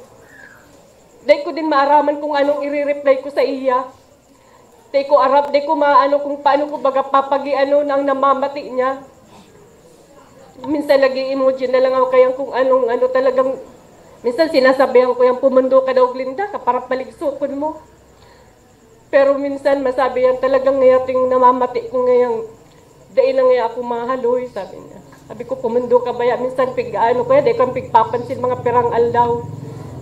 dai ko din maaraman kung anong ire-reply ko sa iya. Dai ko arap, dai ko maano kung paano ko baga papagiano na ang namamati niya. Minsan nag-i-emoji na lang ako kaya kung anong ano talagang, minsan sinasabihan ko yung pumundo ka daw, Glinda, ka para paligsukon mo. Pero minsan masabi yan talagang ngayating namamati ko ngayang dai na ngaya ako mahaloy, sabi niya. Sabi ko, "Pumundo ka baya?" Minsan pig-ano ko yan, dai kang pigpapansin mga pirang aldaw.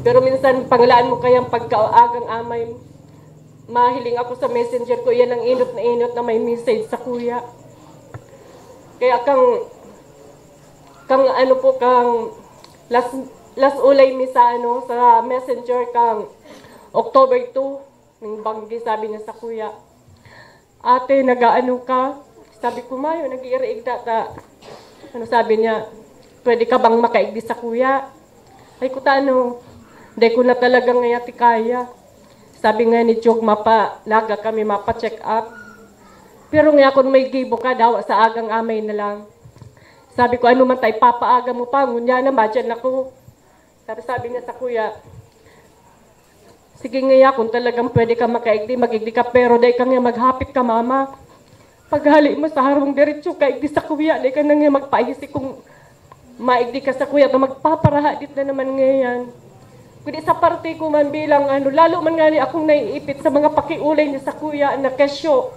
Pero minsan panglaan mo kayang pagkaagang amay, mahiling ako sa messenger ko, yan ang inot na inot na may message sa kuya. Kaya kang, kang ano po, kang last, last ulay mi sa, ano, sa messenger kang October two, ning banggi, sabi niya sa kuya, "Ate, nagaano ka?" Sabi ko, "Mayo, nag-iiriig ta, ta." Ano sabi niya, "Pwede ka bang makaigdi sa kuya?" Ay ko, "Tano, dai ko na talaga ngayati kaya." Sabi nga ni Chog, "Mapalaga kami, mapa-check up." Pero nga akong may gibo ka, dawa sa agang amay na lang. Sabi ko, "Ano man ta ipapaaga mo pa? Ngunyan na, madyan ako." Sabi, sabi niya sa kuya, "Sige nga ya, kung talagang pwede ka makaigdi, magigdi ka, pero dai ka nga maghapit ka mama. Paghali mo sa harong diretso, kaigdi sa kuya, dai ka na nga magpaisi kung maigdi ka sa kuya, na magpaparahadit na naman ngayan." Kundi sa parte ko man bilang ano, lalo man nga ni akong naiipit sa mga pakiulay niya sa kuya na kesyo.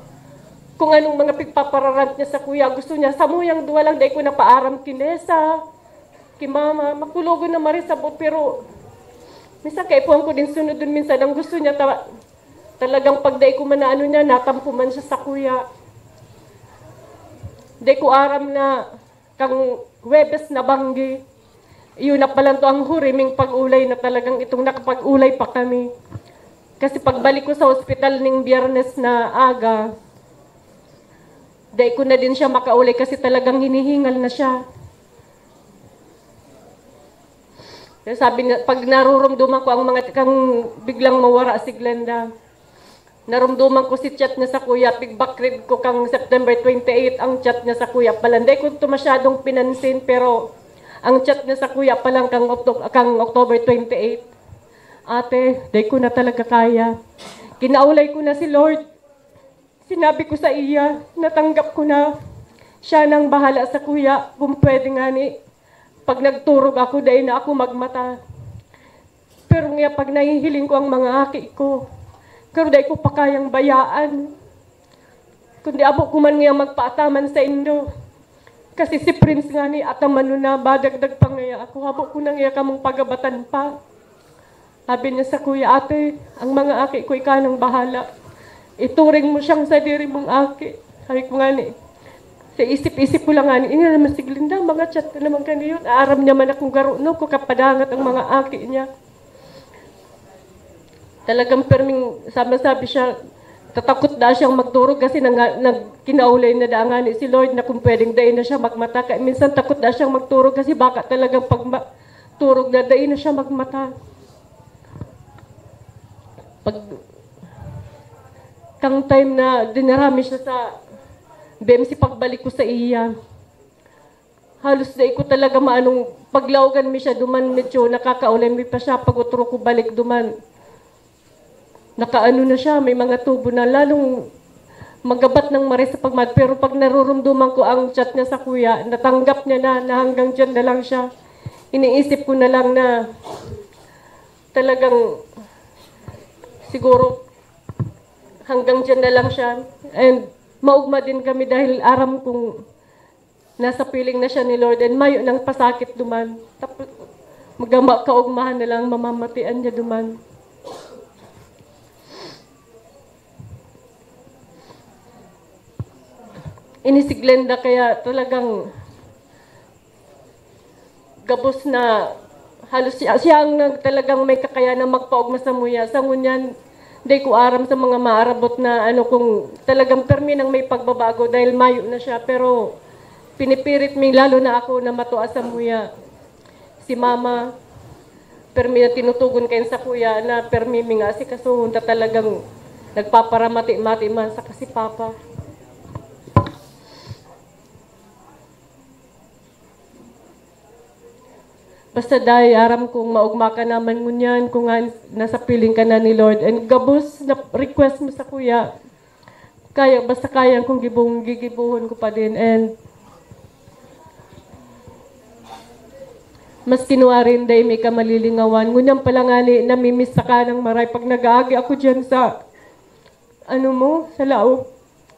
Kung anong mga pigpapararant niya sa kuya, gusto niya, samuyang duwa lang, dai ko napaaram kinesa, ki mama, makulogon na marisabot, pero minsan kaipuhan ko din sunod dun, minsan ang gusto niya, ta-, talagang pag dai ko man na ano niya, natampo man siya sa kuya. Dai ko aram na kang Huwebes na banggi, yun na palan to ang huriming pag-ulay na talagang itong nakapag-ulay pa kami. Kasi pagbalik ko sa ospital ning Biyernes na aga, dai ko na din siya makaulay kasi talagang hinihingal na siya. Kaya sabi niya, pag narurumduman ko ang mga kang biglang mawara si Glenda, narumduman ko si chat niya sa kuya, pig-backread ko kang September twenty-eight ang chat niya sa kuya palan. Dai ko to masyadong pinansin, pero ang chat niya sa kuya palan kang Octo-, kang October twenty-eight, "Ate, dai ko na talaga kaya. Kinaulay ko na si Lord. Sinabi ko sa iya, natanggap ko na. Siya nang bahala sa kuya, kung pwede ngani. Pag nagturog ako, dai na ako magmata. Pero nga pag nahihiling ko ang mga aki ko, pero dai ko pa kayang bayaan. Kundi abo ko man nga magpaataman sa indo. Kasi si Prince ngani, ataman na, madagdag pa ngaya ako. Abo ko na ngaya kamong pagabatan pa." Sabi niya sa kuya, "Ate, ang mga aki ko, ika nang bahala. Ituring mo siyang sadiri mong aki." Sabi ko ngani, sa isip-isip ko lang ngani, "Ini naman si Glinda, mga chat na naman kaniyon. Aaram niya man akong garo, no, kung kapadangat ang mga aki niya." Talagang perming, sabi-sabi siya, tatakot na siyang magturog kasi nang, nagkinaulay na da ngani si Lord na kung pwedeng dai na siya magmata. Kaya minsan takot na siyang magturog kasi baka talagang pag ma-, turog na, dai na siya magmata. Pag, kang time na dinara mi siya sa B M C, pagbalik ko sa iya, halos dai ko talaga maanong paglaogan mi siya duman, medyo nakakaulay mi pa siya pag utro ko balik duman. Nakaano na siya, may mga tubo na, lalong magabat ng maray sa pagmad. Pero pag narurumduman ko ang chat niya sa kuya, natanggap niya na, na hanggang diyan na lang siya. Iniisip ko na lang na talagang siguro hanggang diyan na lang siya. And maugma din kami dahil aram kong nasa piling na siya ni Lord and mayo nang pasakit duman. Tapos, magama kaugmahan na lang mamamatian niya duman. Ini si Glenda, kaya talagang gabos na halos siya, siya ang nag-, talagang may kakayanan magpaogma sa muya. Sa ngunyan, di ko aram sa mga maarabot na ano, kung talagang permi nang may pagbabago dahil mayo na siya. Pero pinipirit mi, lalo na ako, na matua sa muya. Si mama, permi na tinutugon kayo sa kuya na permi mi nga asikasuhon ta talagang nagpaparamati-mati man sa kasi papa. Basta, Day, aram kong maogma ka naman ngunyan, kung nga nasa piling ka na ni Lord. And gabos na request mo sa kuya, kaya, basta kaya kong gibong, gigibohon ko pa din. And mas kinuha rin, Day, may ka malilingawan. Ngunyan pala nga ni, namimiss ka ng maray pag nag-aagi ako dyan sa, ano mo, sa laog.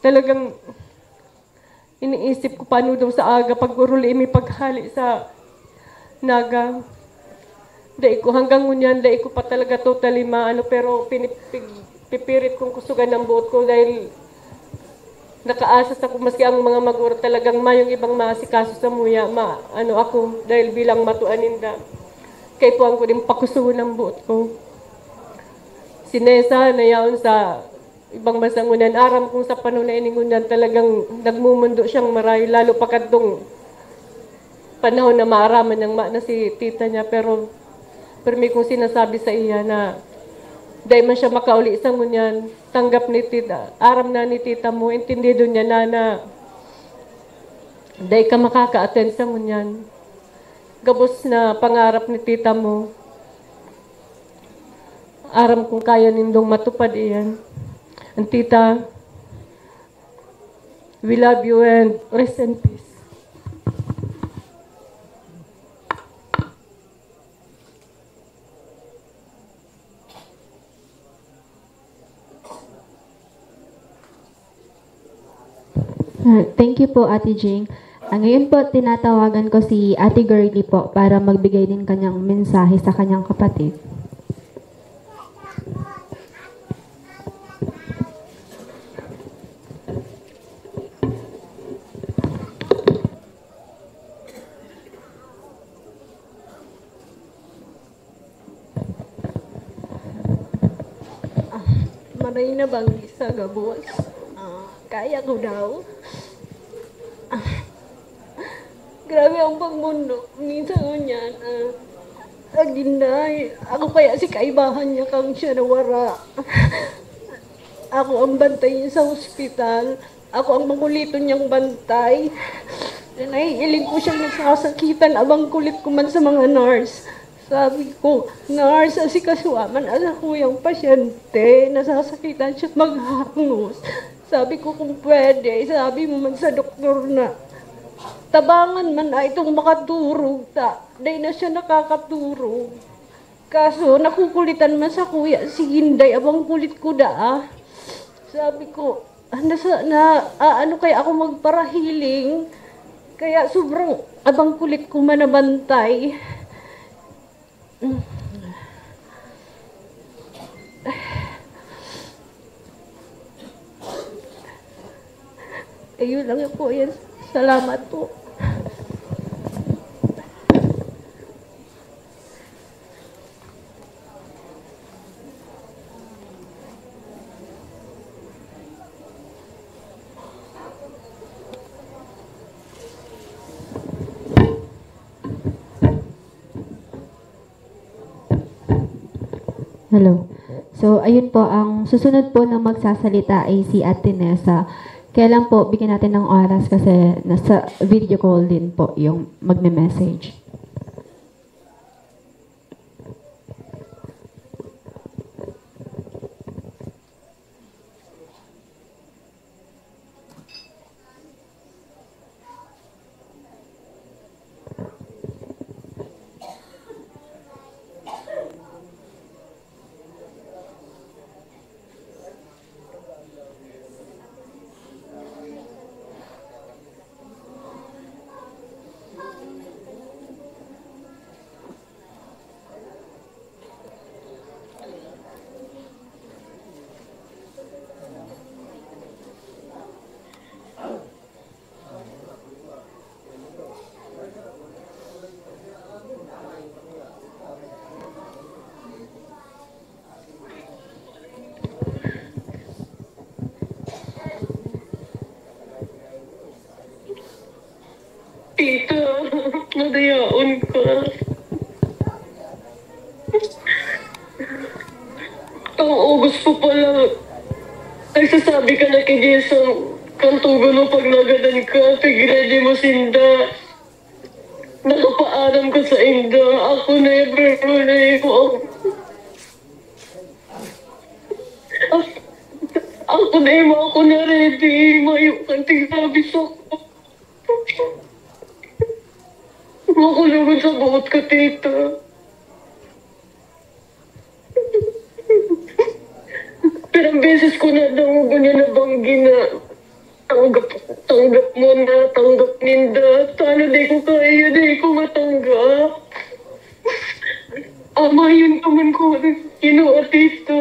Talagang iniisip ko paano daw sa aga pag-uruli mi paghali sa Naga. Dai ko, hanggang ngunyan, dai ko pa talaga totally maano, pero pinipig-, pipirit kong kusugan ang buot ko dahil nakaasa sa ko, maski ang mga magura talagang mayong ibang maasikaso sa muya, ma-, ano ako, dahil bilang matuan ninda, kaipuhan ko din pakusugon ang buot ko. Si Nessa, na yaon sa ibang bansa ngunyan, aram kong sa panahon na ini ngunyan, talagang nagmumundo siyang maray, lalo pa kadtong panahon na maaraman niyang ma-, na si tita niya. Pero pirmi kong sinasabi sa iya na dai man siya makauli sa ngunyan. Tanggap ni tita, aram na ni tita mo, intindido niya na, na dai ka makaka-attend sa ngunyan. Gabos na pangarap ni tita mo. Aram kong kaya nindong matupad iyan. And tita, we love you and rest in peace. Ah, thank you po, Ate Jing. Ah, ngayon po, tinatawagan ko si Ate Girlie po para magbigay din kanyang mensahe sa kanyang kapatid. Ah, maray na banggi sa gabos. Ah, kaya ko daw. Ah, grabe ang pagmundo. Minsan ngunyan, ah, aginay. Ako kaya si kaibahan niya kang siya nawara. Ako ang bantay niya sa hospital. Ako ang makuliton niyang bantay. Naiiling ko siyang nasasakitan abang kulit ko man sa mga nurse. Sabi ko, "Nurse, asikasuha man ang sakuyang pasyente. Nasasakitan siya maghangos." Sabi ko, "Kung pwede, sabi mo man sa doktor na tabangan man na itong makaturog ta. Dai na siya nakakaturog." Kaso nakukulitan man sa kuya si Inday, abang kulit ko daa. Sabi ko, "Ah, nasa, na, ah, ano kaya ako magparahiling?" Kaya sobrang abang kulit ko manabantay. Ayun lang po yan. Salamat po. Hello. So, ayun po, ang susunod po na magsasalita ay si Ate Nessa. Kaya lang po, bigyan natin ng oras kasi nasa video call din po yung magme-message. Tita, madayaon ka. Tang August pa pala, nagsasabi ka na ki Jason, kantugon mo pag nagadan ka, pigready mo sinda. Nakapaaram ka sa inda. Ako never na ako. Ako na yung ako na ready. Mayo kang tigsabi sa ko. Makulungan sa buot ka, tita. Pero ang beses ko na daw ko niya nabanggi na tanggap, tanggap mo na, tanggap ninda. Tano di ko kaya, di ko matanggap. Ama, yun naman ko, kinuha, tita.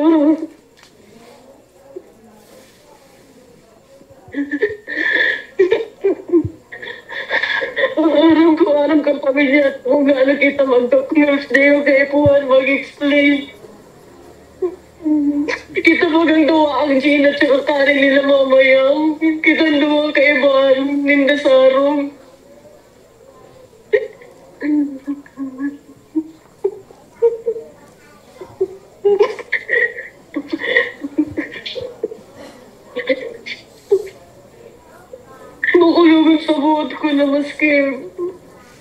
Aram ko, aram kan pamilya kung gaano kita magka-close. Di ko kaipuhan mag-explain. Kita bagang duwa ang Gina tsaka Karen nila mamayang. Kitang duwa kaibahan ninda sarong. Makulungan sa buot ko na maski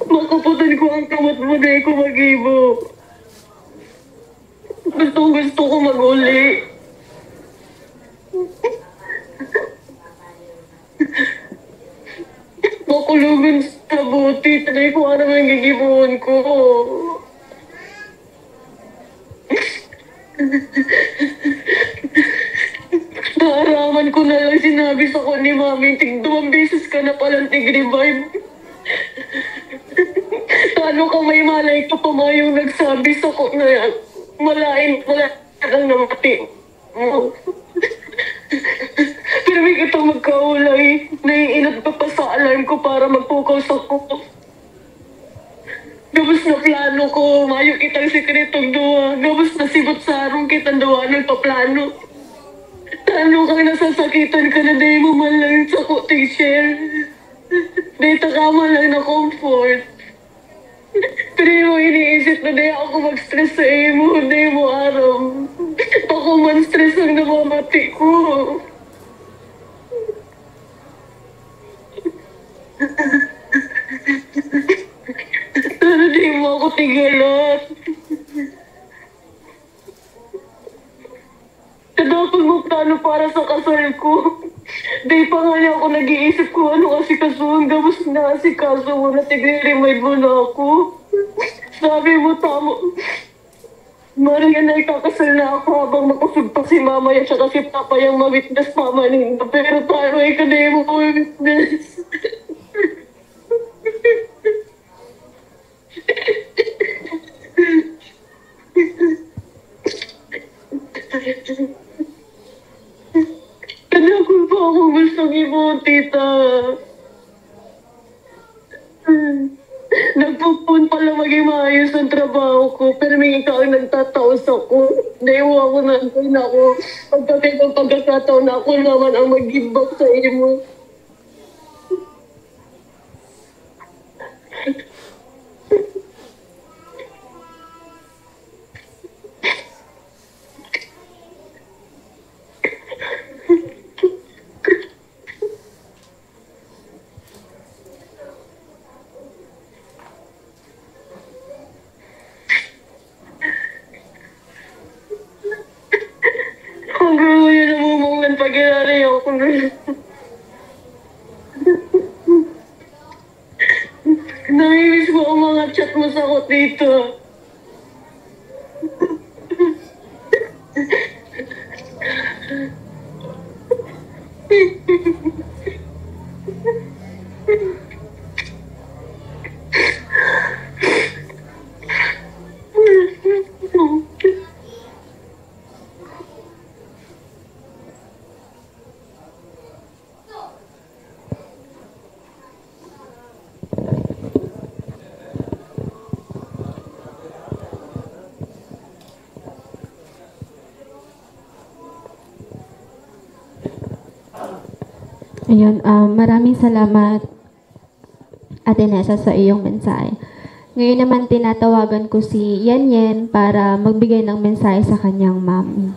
makaputan ko ang kamot mo, di ko mag-ibo. Gustong gusto ko mag-uli. Makulungan sa buti, tanay ko ano man gigibohon ko. Naaraman ko na lang sinabi sa ko ni Mami, tigduwang beses ka na palang tig-revive. Paano ka may malay ka pa mayong nagsabi sa ko na malain, malain kang namati? Pero may kitang magkaulay, naiinot pa pa sa alarm ko para magpukaw sa ko. Gabos na plano ko, mayo kitang sikretong duwa. Gabos na sibot sa harong kitang duwa nagpaplano. Tano kang nasasakitan ka na dai mo man lang sa ko, teacher. Dai ta ka man lang na comfort. Pero iniisip na dai ako mag-stress sa imo, dai mo aram. Ako man stress ang namamati ko. Pero di mo ako tigalan. Kadakol mo plano para sa kasal ko. Di pa nga niya ako nag-iisip kung ano asikasuhon, gabos na asikaso mo na tigre-remind mo na ako. Sabi mo, tamo. Maria na ikakasal na ako habang makusog pa si mama yan tsaka si papa yang ma-witness pa man ninda. Pero paano ikaw na yung ma-witness? Kadakol pa ako gustong ibohon, tita. Nagpupuon pa lang maging maayos ang trabaho ko, pero may ikaw ang nagtatao sa ko. Naiwa ko na, na ako. Pagkakita ng pagkakataon na ako naman ang mag-give back sa imo. Hanggang ngayon, namumunglan pa, ginari ako. Namimiss ko ang mga chat mo sa ko dito. Ayun, um, maraming salamat, Ate Nessa, sa iyong mensahe. Ngayon naman, tinatawagan ko si Yen Yen para magbigay ng mensahe sa kanyang mami.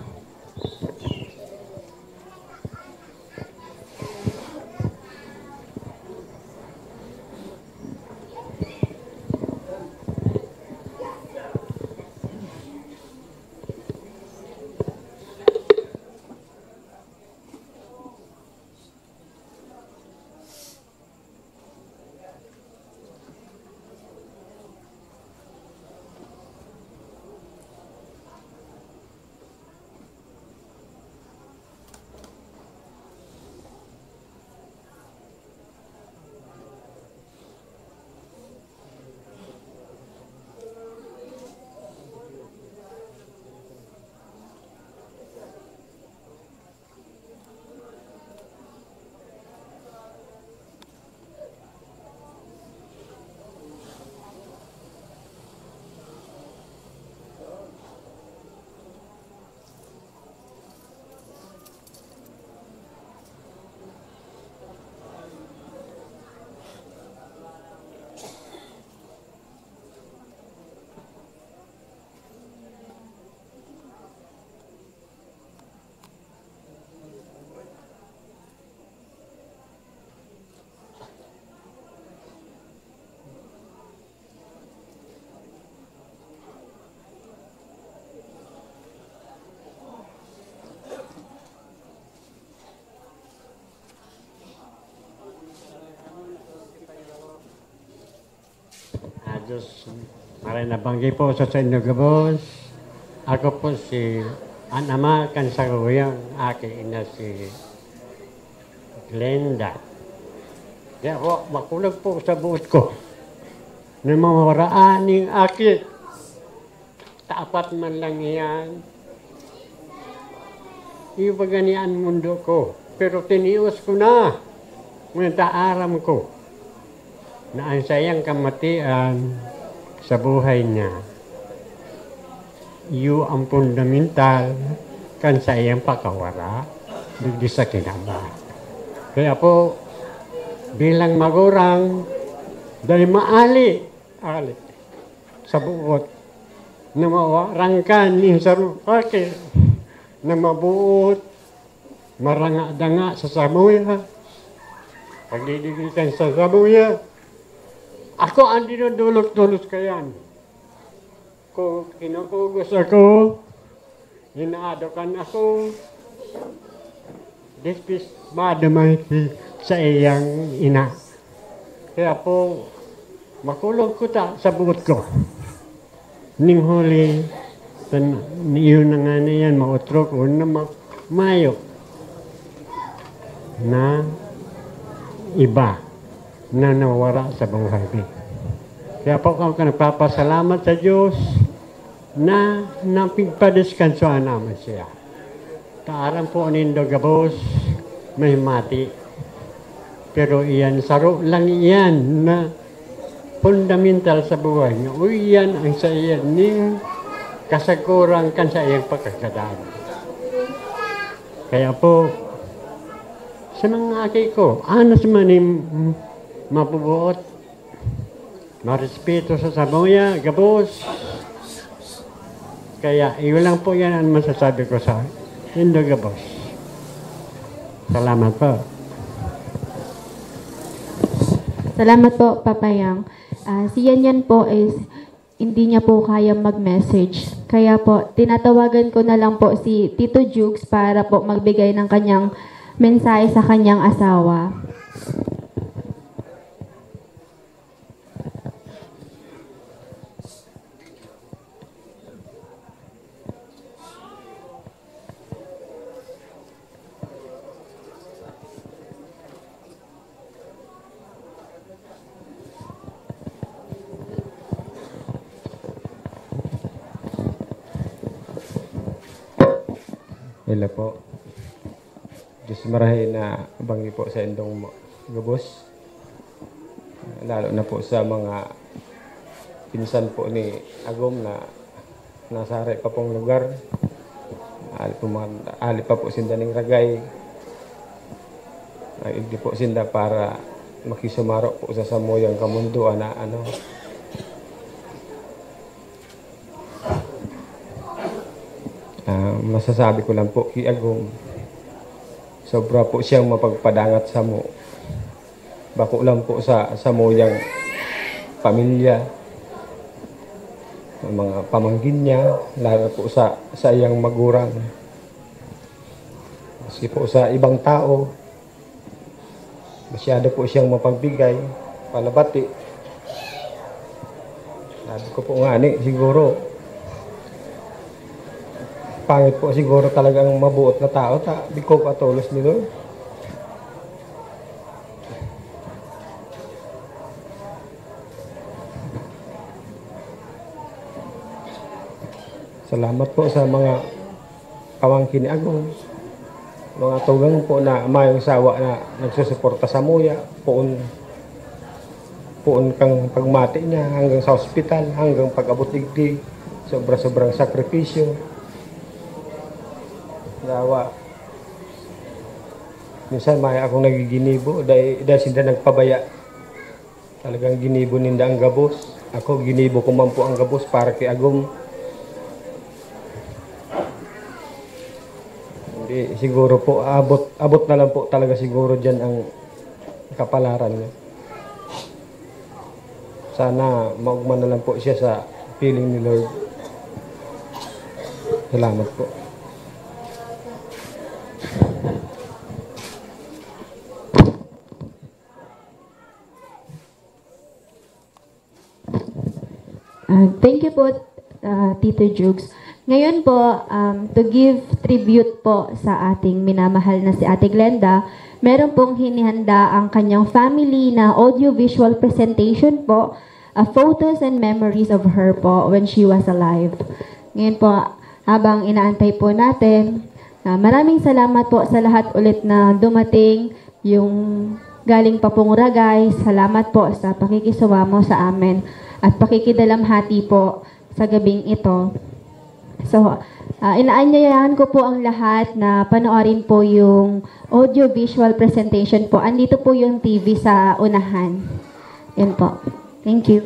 Diyos, maray na banggi po sa saindo gabos. Ako po si, an ama kan sakuyang aki, ina si Glenda. Kaya po, makulag po sa buot ko na mawaraan ning aki. Taapat man lang iyan. Iyo pa gani an mundo ko, pero tinios ko na. Ngunit aram ko na an saiyang kamatian sa buhay niya, iyo ang fundamental kan saiyang pakawara digdi sa kinaban. Kaya po, bilang magurang, dai maali, ali, sa buot na mawarang kan nin sarong aki na mabuot, maranga-danga sa samuya, pagdidigdi kan sa samuya. Ako ang dinudulot-dulot kayan. Kung kinukugos ako, inaadokan ako, dispismado man si, sa iyang ina. Kaya po, makulog ko ta sa buot ko. Ning huli, tan-, iyo na nga na yan, maotrok o na ma-, mayo na iba na nawara sa buhay mi. Kaya po ako nagpapasalamat sa Diyos na napigpadeskansoan naman siya. Taaram po nindo gabos, may mati. Pero iyan, saro lang iyan na fundamental sa buhay niya. O iyan ang sa iyan ning kasagkoran kan sa iyang pagkagadan. Kaya po, sa mga aki ko, anos man nin mapubuot, marespeto sa samuya, gabos. Kaya, iyo lang po yan ang masasabi ko sa indo gabos. Salamat po. Salamat po, Papa Yang. Ah, si Yan Yan po is hindi niya po kaya mag-message. Kaya po, tinatawagan ko na lang po si Tito Jukes para po magbigay ng kanyang mensahe sa kanyang asawa. Hello po. Diyos marahay na banggi po sa indong mo-, gabos. Lalo na po sa mga pinsan po ni Agom na nasa haray pa pong lugar. Ali po mga, ali pa po sinda ning Ragay. Ay, igdi po sinda para makisumaro po sa samuyang kamundoan na ano. Ah, masasabi ko lang po, ki Agom, sobra po siyang mapagpadangat samo. Bako lang po sa, samuyang pamilya, ang mga pamangkin niya, lalo po sa, sa iyang magurang. Maski po sa ibang tao, masyado po siyang mapagbigay, palabati. Sabi ko po nga ni, siguro, pangit po siguro talaga ang mabuot na tao, ta, di ko katolos ni Lord. Salamat po sa mga pamangkin ni Agom. Mga tugang po na mayong sawa na nagsusuporta samuya, poon, poon kang pagmati niya hanggang sa ospital, hanggang pag-abot digdi, sobra-sobrang sakripisyo. Yawa, minsan may akong nagiginibo, dahil, dahil sinda nagpabaya. Talagang ginibo ninda ang gabos. Ako, ginibo ko man po ang gabos para kay Agom. Hindi, siguro po, abot, abot na lang po talaga siguro dyan ang kapalaran niya. Sana maugma na lang po siya sa piling ni Lord. Salamat po. Ah, thank you po, ah, Tito Jukes. Ngayon po, um, to give tribute po sa ating minamahal na si Ate Glenda, meron pong hinihanda ang kanyang family na audiovisual presentation po, ah, photos and memories of her po when she was alive. Ngayon po, habang inaantay po natin, ah, maraming salamat po sa lahat ulit na dumating, yung galing pa pong Ragay. Salamat po sa pakikisumamo sa amin at pakikidalamhati po sa gabing ito. So, ah, inaanyayahan ko po ang lahat na panoorin po yung audio-visual presentation po. Andito po yung T V sa unahan. Yun po. Thank you.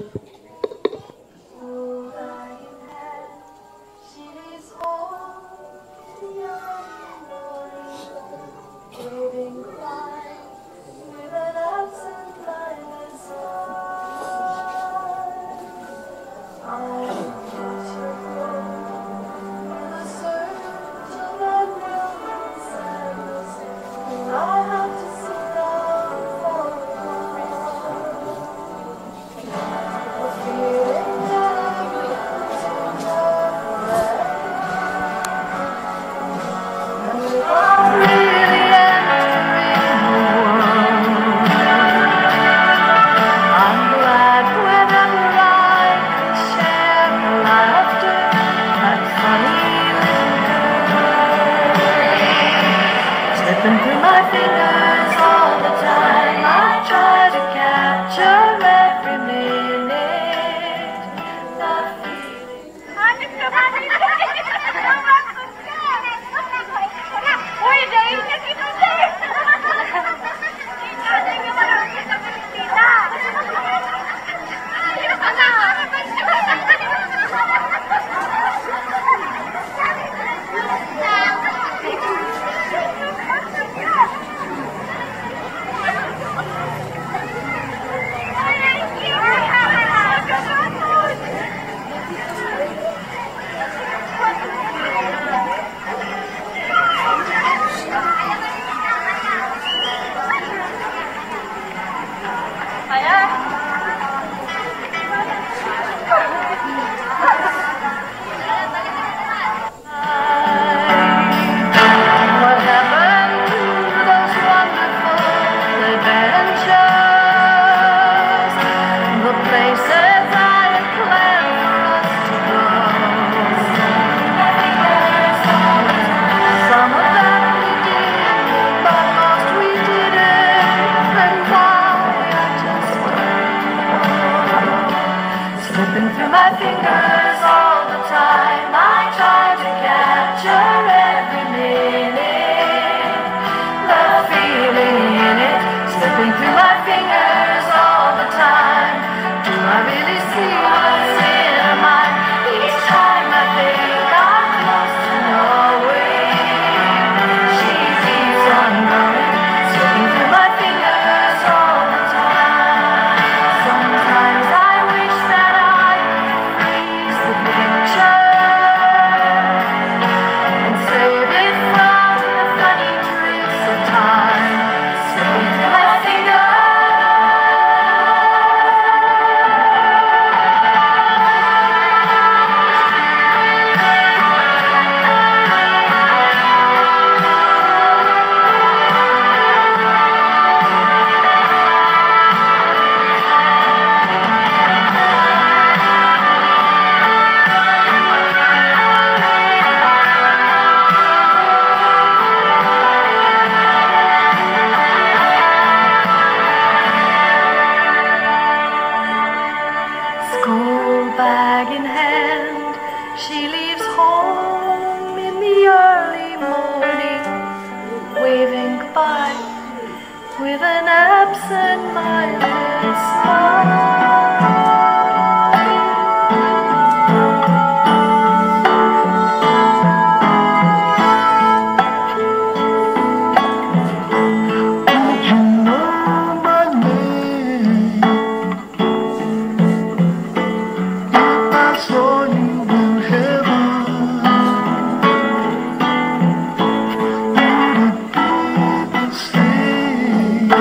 Slipping through my fingers all the time. I try to capture every minute. Uy, dahil na kita, sir! What happened to those wonderful adventures? The places I had planned for us to go. Some of that we did, but most we didn't. And now we are just slipping through my fingers all the time. I try to capture every minute. The feeling in it, slipping through my fingers all the time. Do I really see what's in her mind? Each time I think I'm close to knowing, she keeps on going, slipping through my fingers all the time. Sometimes I wish that I could freeze the picture and save it from the funny tricks of time. Slipping through my fingers. School bag in hand, she leaves home in the early morning, waving goodbye with an absent-minded smile. Would you know my name? If I saw you in heaven, would it be the same?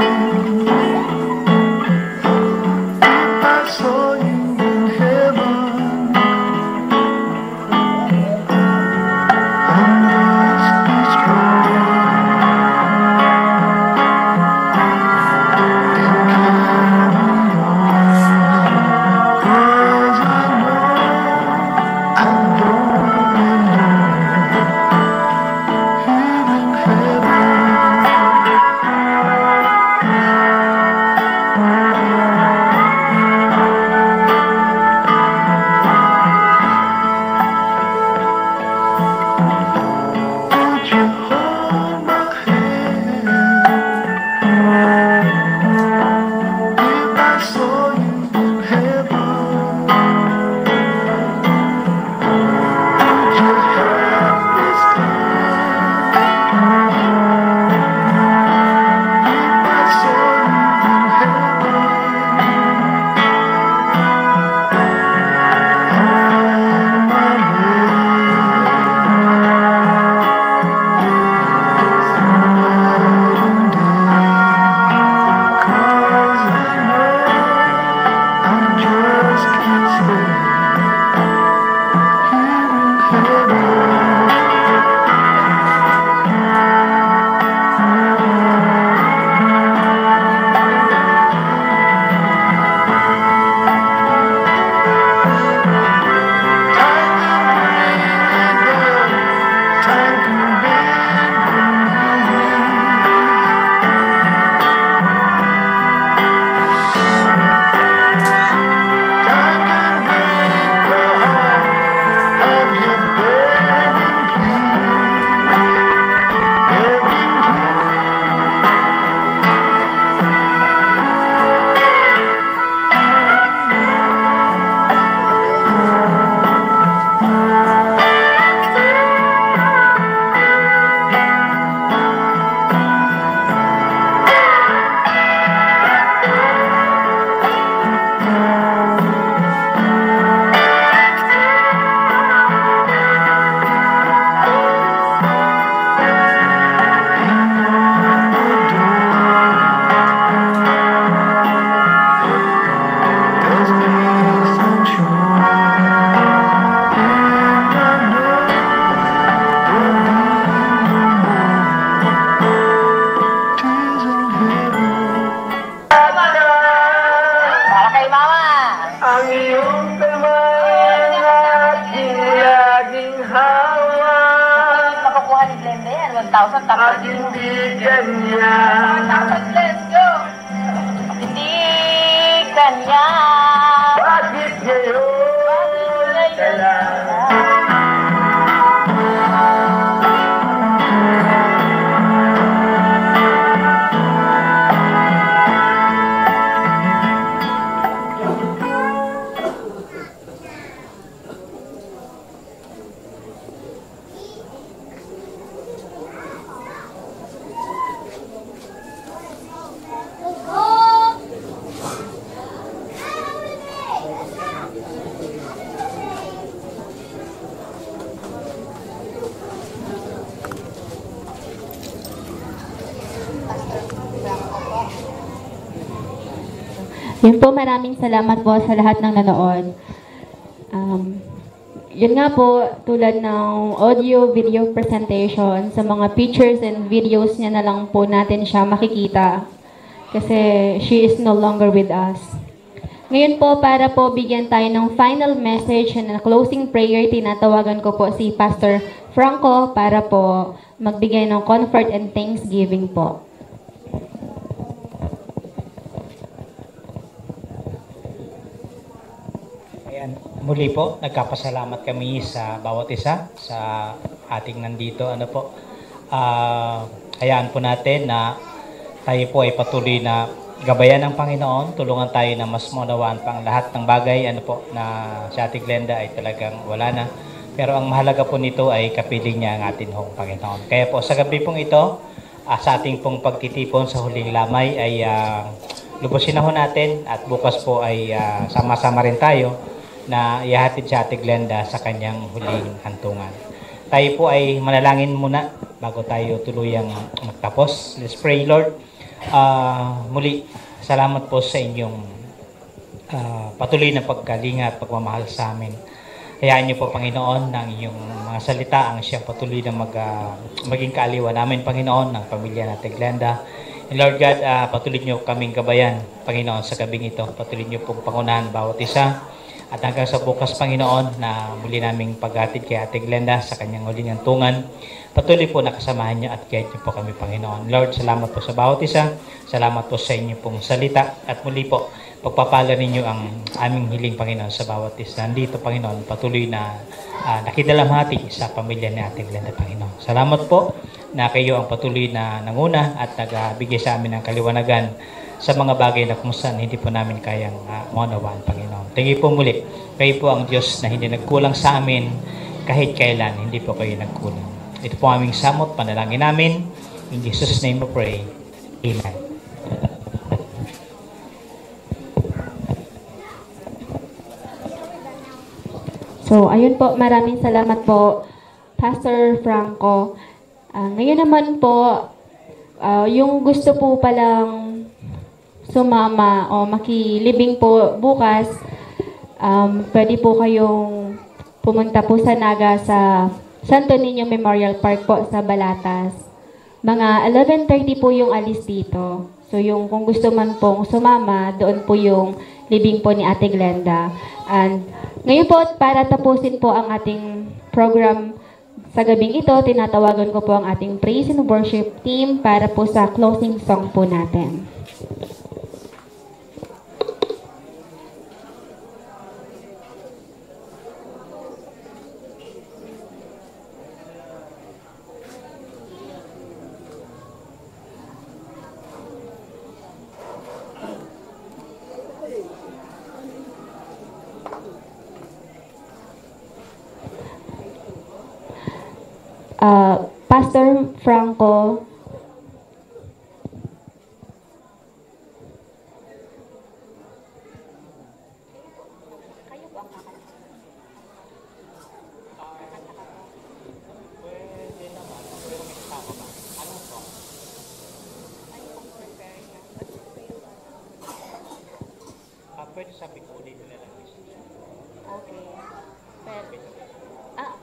At hindi kanya. Hindi kanya. Bakit ngayon ka lang? Yun po, maraming salamat po sa lahat ng nanood. Um, yun nga po, tulad ng audio, video presentation, sa mga pictures and videos niya na lang po natin siya makikita. Kasi she is no longer with us. Ngayon po, para po bigyan tayo ng final message and closing prayer, tinatawagan ko po si Pastor Franco para po magbigay ng comfort and thanksgiving po. Ayan, muli po, nagkapasalamat kami sa bawat isa, sa ating nandito, ano po. Ah, hayaan po natin na tayo po ay patuloy na gabayan ng Panginoon, tulungan tayo na mas maunawaan pa ang lahat ng bagay, ano po, na si Ate Glenda ay talagang wala na. Pero ang mahalaga po nito ay kapiling niya ang ating hong Panginoon. Kaya po, sa gabi pong ito, ah, sa ating pong pagtitipon sa huling lamay ay, ah, lubusin na ho natin at bukas po ay, ah, sama-sama rin tayo na ihahatid si Ate Glenda sa kanyang huling hantungan. Tayo po ay manalangin muna bago tayo tuluyang magtapos. Let's pray, Lord. Ah, muli, salamat po sa inyong, ah, patuloy na pagkalinga at pagmamahal sa amin. Hayaan niyo po, Panginoon, na ang inyong mga salita ang siyang patuloy na mag-, ah, maging kaaliwan namin, Panginoon, ng pamilya ni Ate Glenda. And Lord God, ah, patuloy niyo kaming gabayan, Panginoon, sa gabing ito. Patuloy niyo pong pangunahan bawat isa. At hanggang sa bukas, Panginoon, na muli naming paghatid kay Ate Glenda sa kanyang huling hantungan, patuloy po nakasamahan niyo at guide niyo po kami, Panginoon. Lord, salamat po sa bawat isa. Salamat po sa inyo pong salita. At muli po, pagpapala ninyo ang aming hiling, Panginoon, sa bawat isa. Nandito, Panginoon, patuloy na, ah, nakidalamhati sa pamilya ni Ate Glenda, Panginoon. Salamat po na kayo ang patuloy na nanguna at nagbigay sa amin ng kaliwanagan sa mga bagay na kung saan hindi po namin kayang, ah, maunawaan, Panginoon. Thank you po muli. Kayo po ang Diyos na hindi nagkulang sa amin kahit kailan. Hindi po kayo nagkulang. Ito po aming samot, panalangin namin. In Jesus' name we pray. Amen. So, ayun po, maraming salamat po, Pastor Franco. Ah, ngayon naman po, ah, yung gusto po palang sumama o makilibing po bukas, um, pwede po kayong pumunta po sa Naga sa Santo Niño Memorial Park po sa Balatas. Mga eleven thirty po yung alis dito. So, yung kung gusto man pong sumama, doon po yung libing po ni Ate Glenda. And ngayon po, para tapusin po ang ating program sa gabing ito, tinatawagan ko po ang ating praise and worship team para po sa closing song po natin. Ah, Pastor Franco. Kayo po ang kakanta. Kakanta ka po. Pwede naman, pero may kasama ba? Anong song? Ano pong prefer niya? Ah, pwede sa Bicol, dito na lang. Okay. Pero, ah,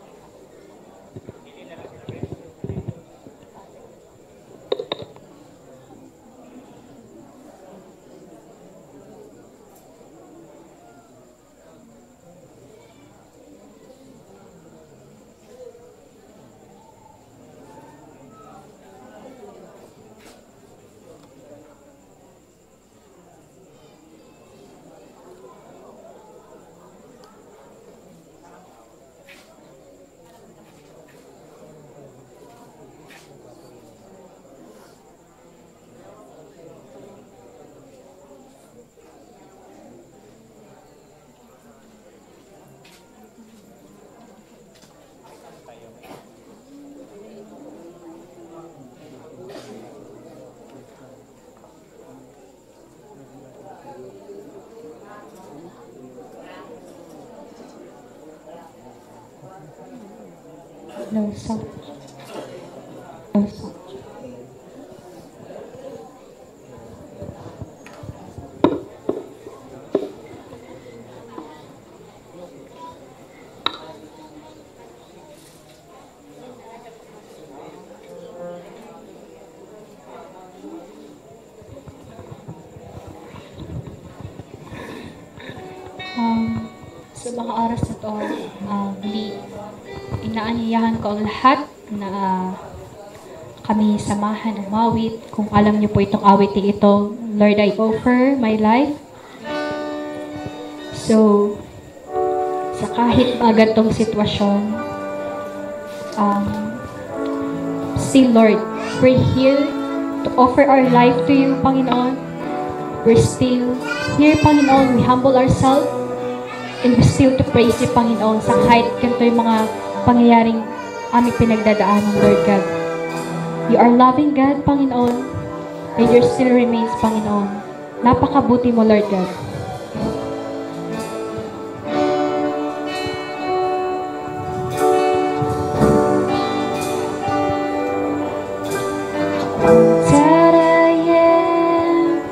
Losa. Losa. Um, sa mga oras na to, ah, muli, inaanyayahan ko ang lahat na, ah, kami samahan umawit. Kung alam niyo po itong awiting ito, Lord, I offer my life. So, sa kahit mga gantong sitwasyon, um, still, Lord, we're here to offer our life to you, Panginoon. We're still here, Panginoon. We humble ourselves and we still to praise you, Panginoon, sa kahit ganito yung mga pangyayaring aming pinagdadaanan, Lord God. You are loving God, Panginoon, and you still remains, Panginoon. Napakabuti mo, Lord God. All that I am,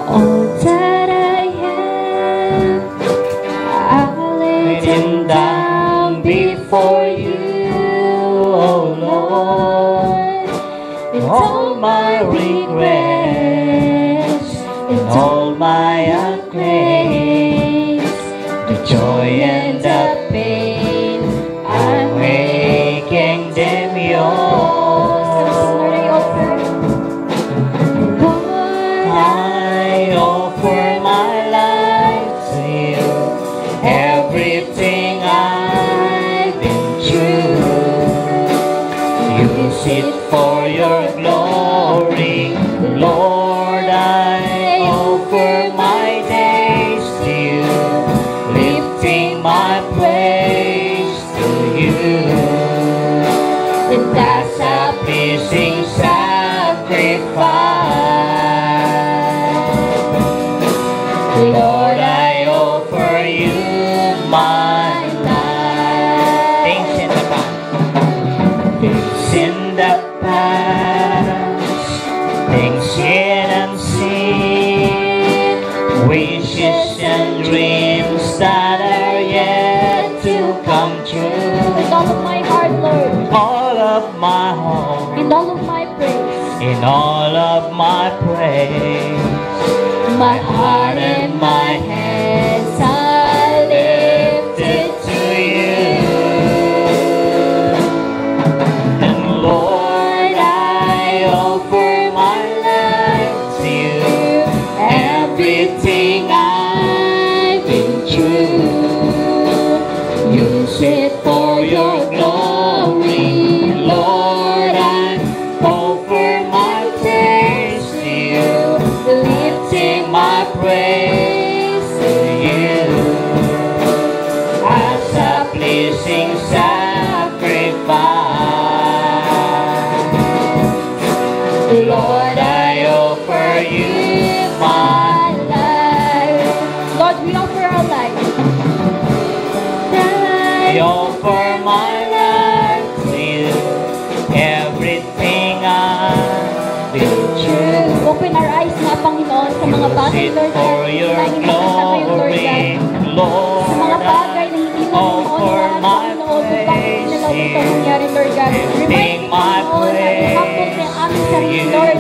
all that I am, I lay them down before you, oh Lord. And all my regrets, and all my unclaims, the joy and the pain, I'm making them yours. Lord, I offer my life to you. Everything I've been through, use it for your glory. Lord, I offer my days to you, lifting my praise to you. And that's a pleasing sacrifice. Lord, I offer you my life. Things in the past. Things in the past. Things seen and unseen. Wishes and dreams that are yet to come true. With all of my heart, Lord. All of my heart. And all of my praise. In all of my praise, my heart and my hands are lifted to you. And Lord, I offer my life to you. Everything I've been through, use it for your glory, Lord. I offer my praise to you, lifting my praise to you as a pleasing sacrifice. Lord, I offer you my life. Lord, we offer our life. I offer my life to you. Everything I've been through. Open our eyes nga, Panginoon, sa mga bagay, Lord God, na hindi magkatayo, Lord God. Sa mga bagay na hindi mo, Panginoon, Panginoon, upang inalaw ito mangyari, Lord God. Remind me, Panginoon, na ihapon ko ang aming sarili, Lord.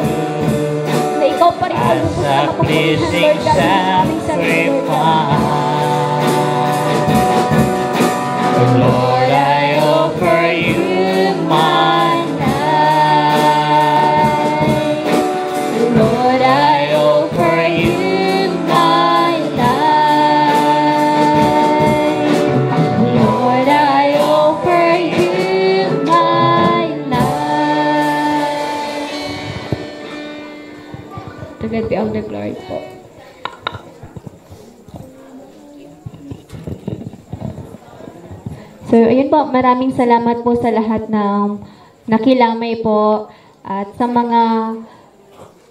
Na ikaw pa rin ang lubos na makapangyarihan, Lord God, sa aming sarili, Lord God. Lord, I offer you my life. Lord, I offer you my life. Lord, I offer you my life. To God be all the glory po. So, ayun po, maraming salamat po sa lahat ng nakilamay po. At sa mga,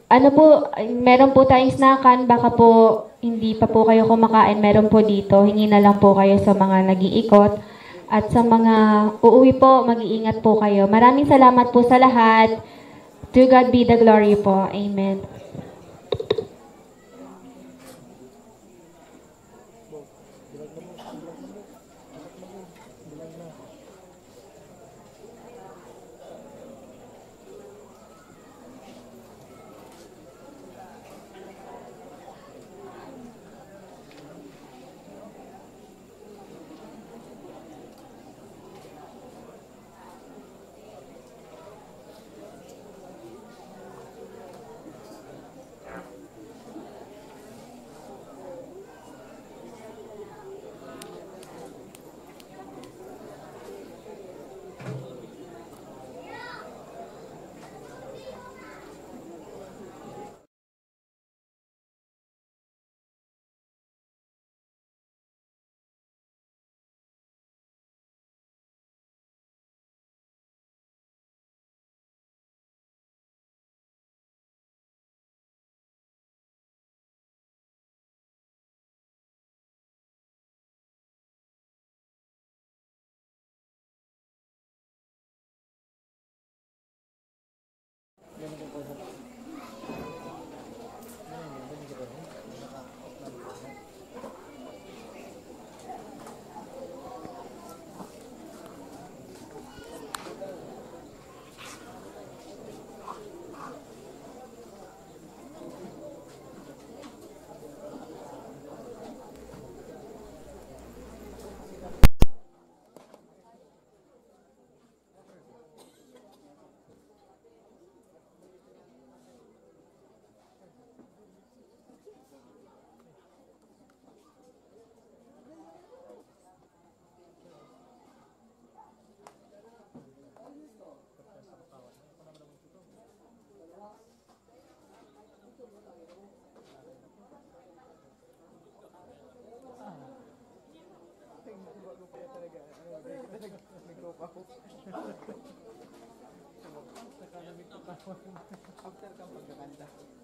ano po, meron po tayong snackan, baka po hindi pa po kayo kumakain, meron po dito. Hingi na lang po kayo sa mga nag-iikot. At sa mga uuwi po, mag-iingat po kayo. Maraming salamat po sa lahat. To God be the glory po. Amen. After kang pagkakanta.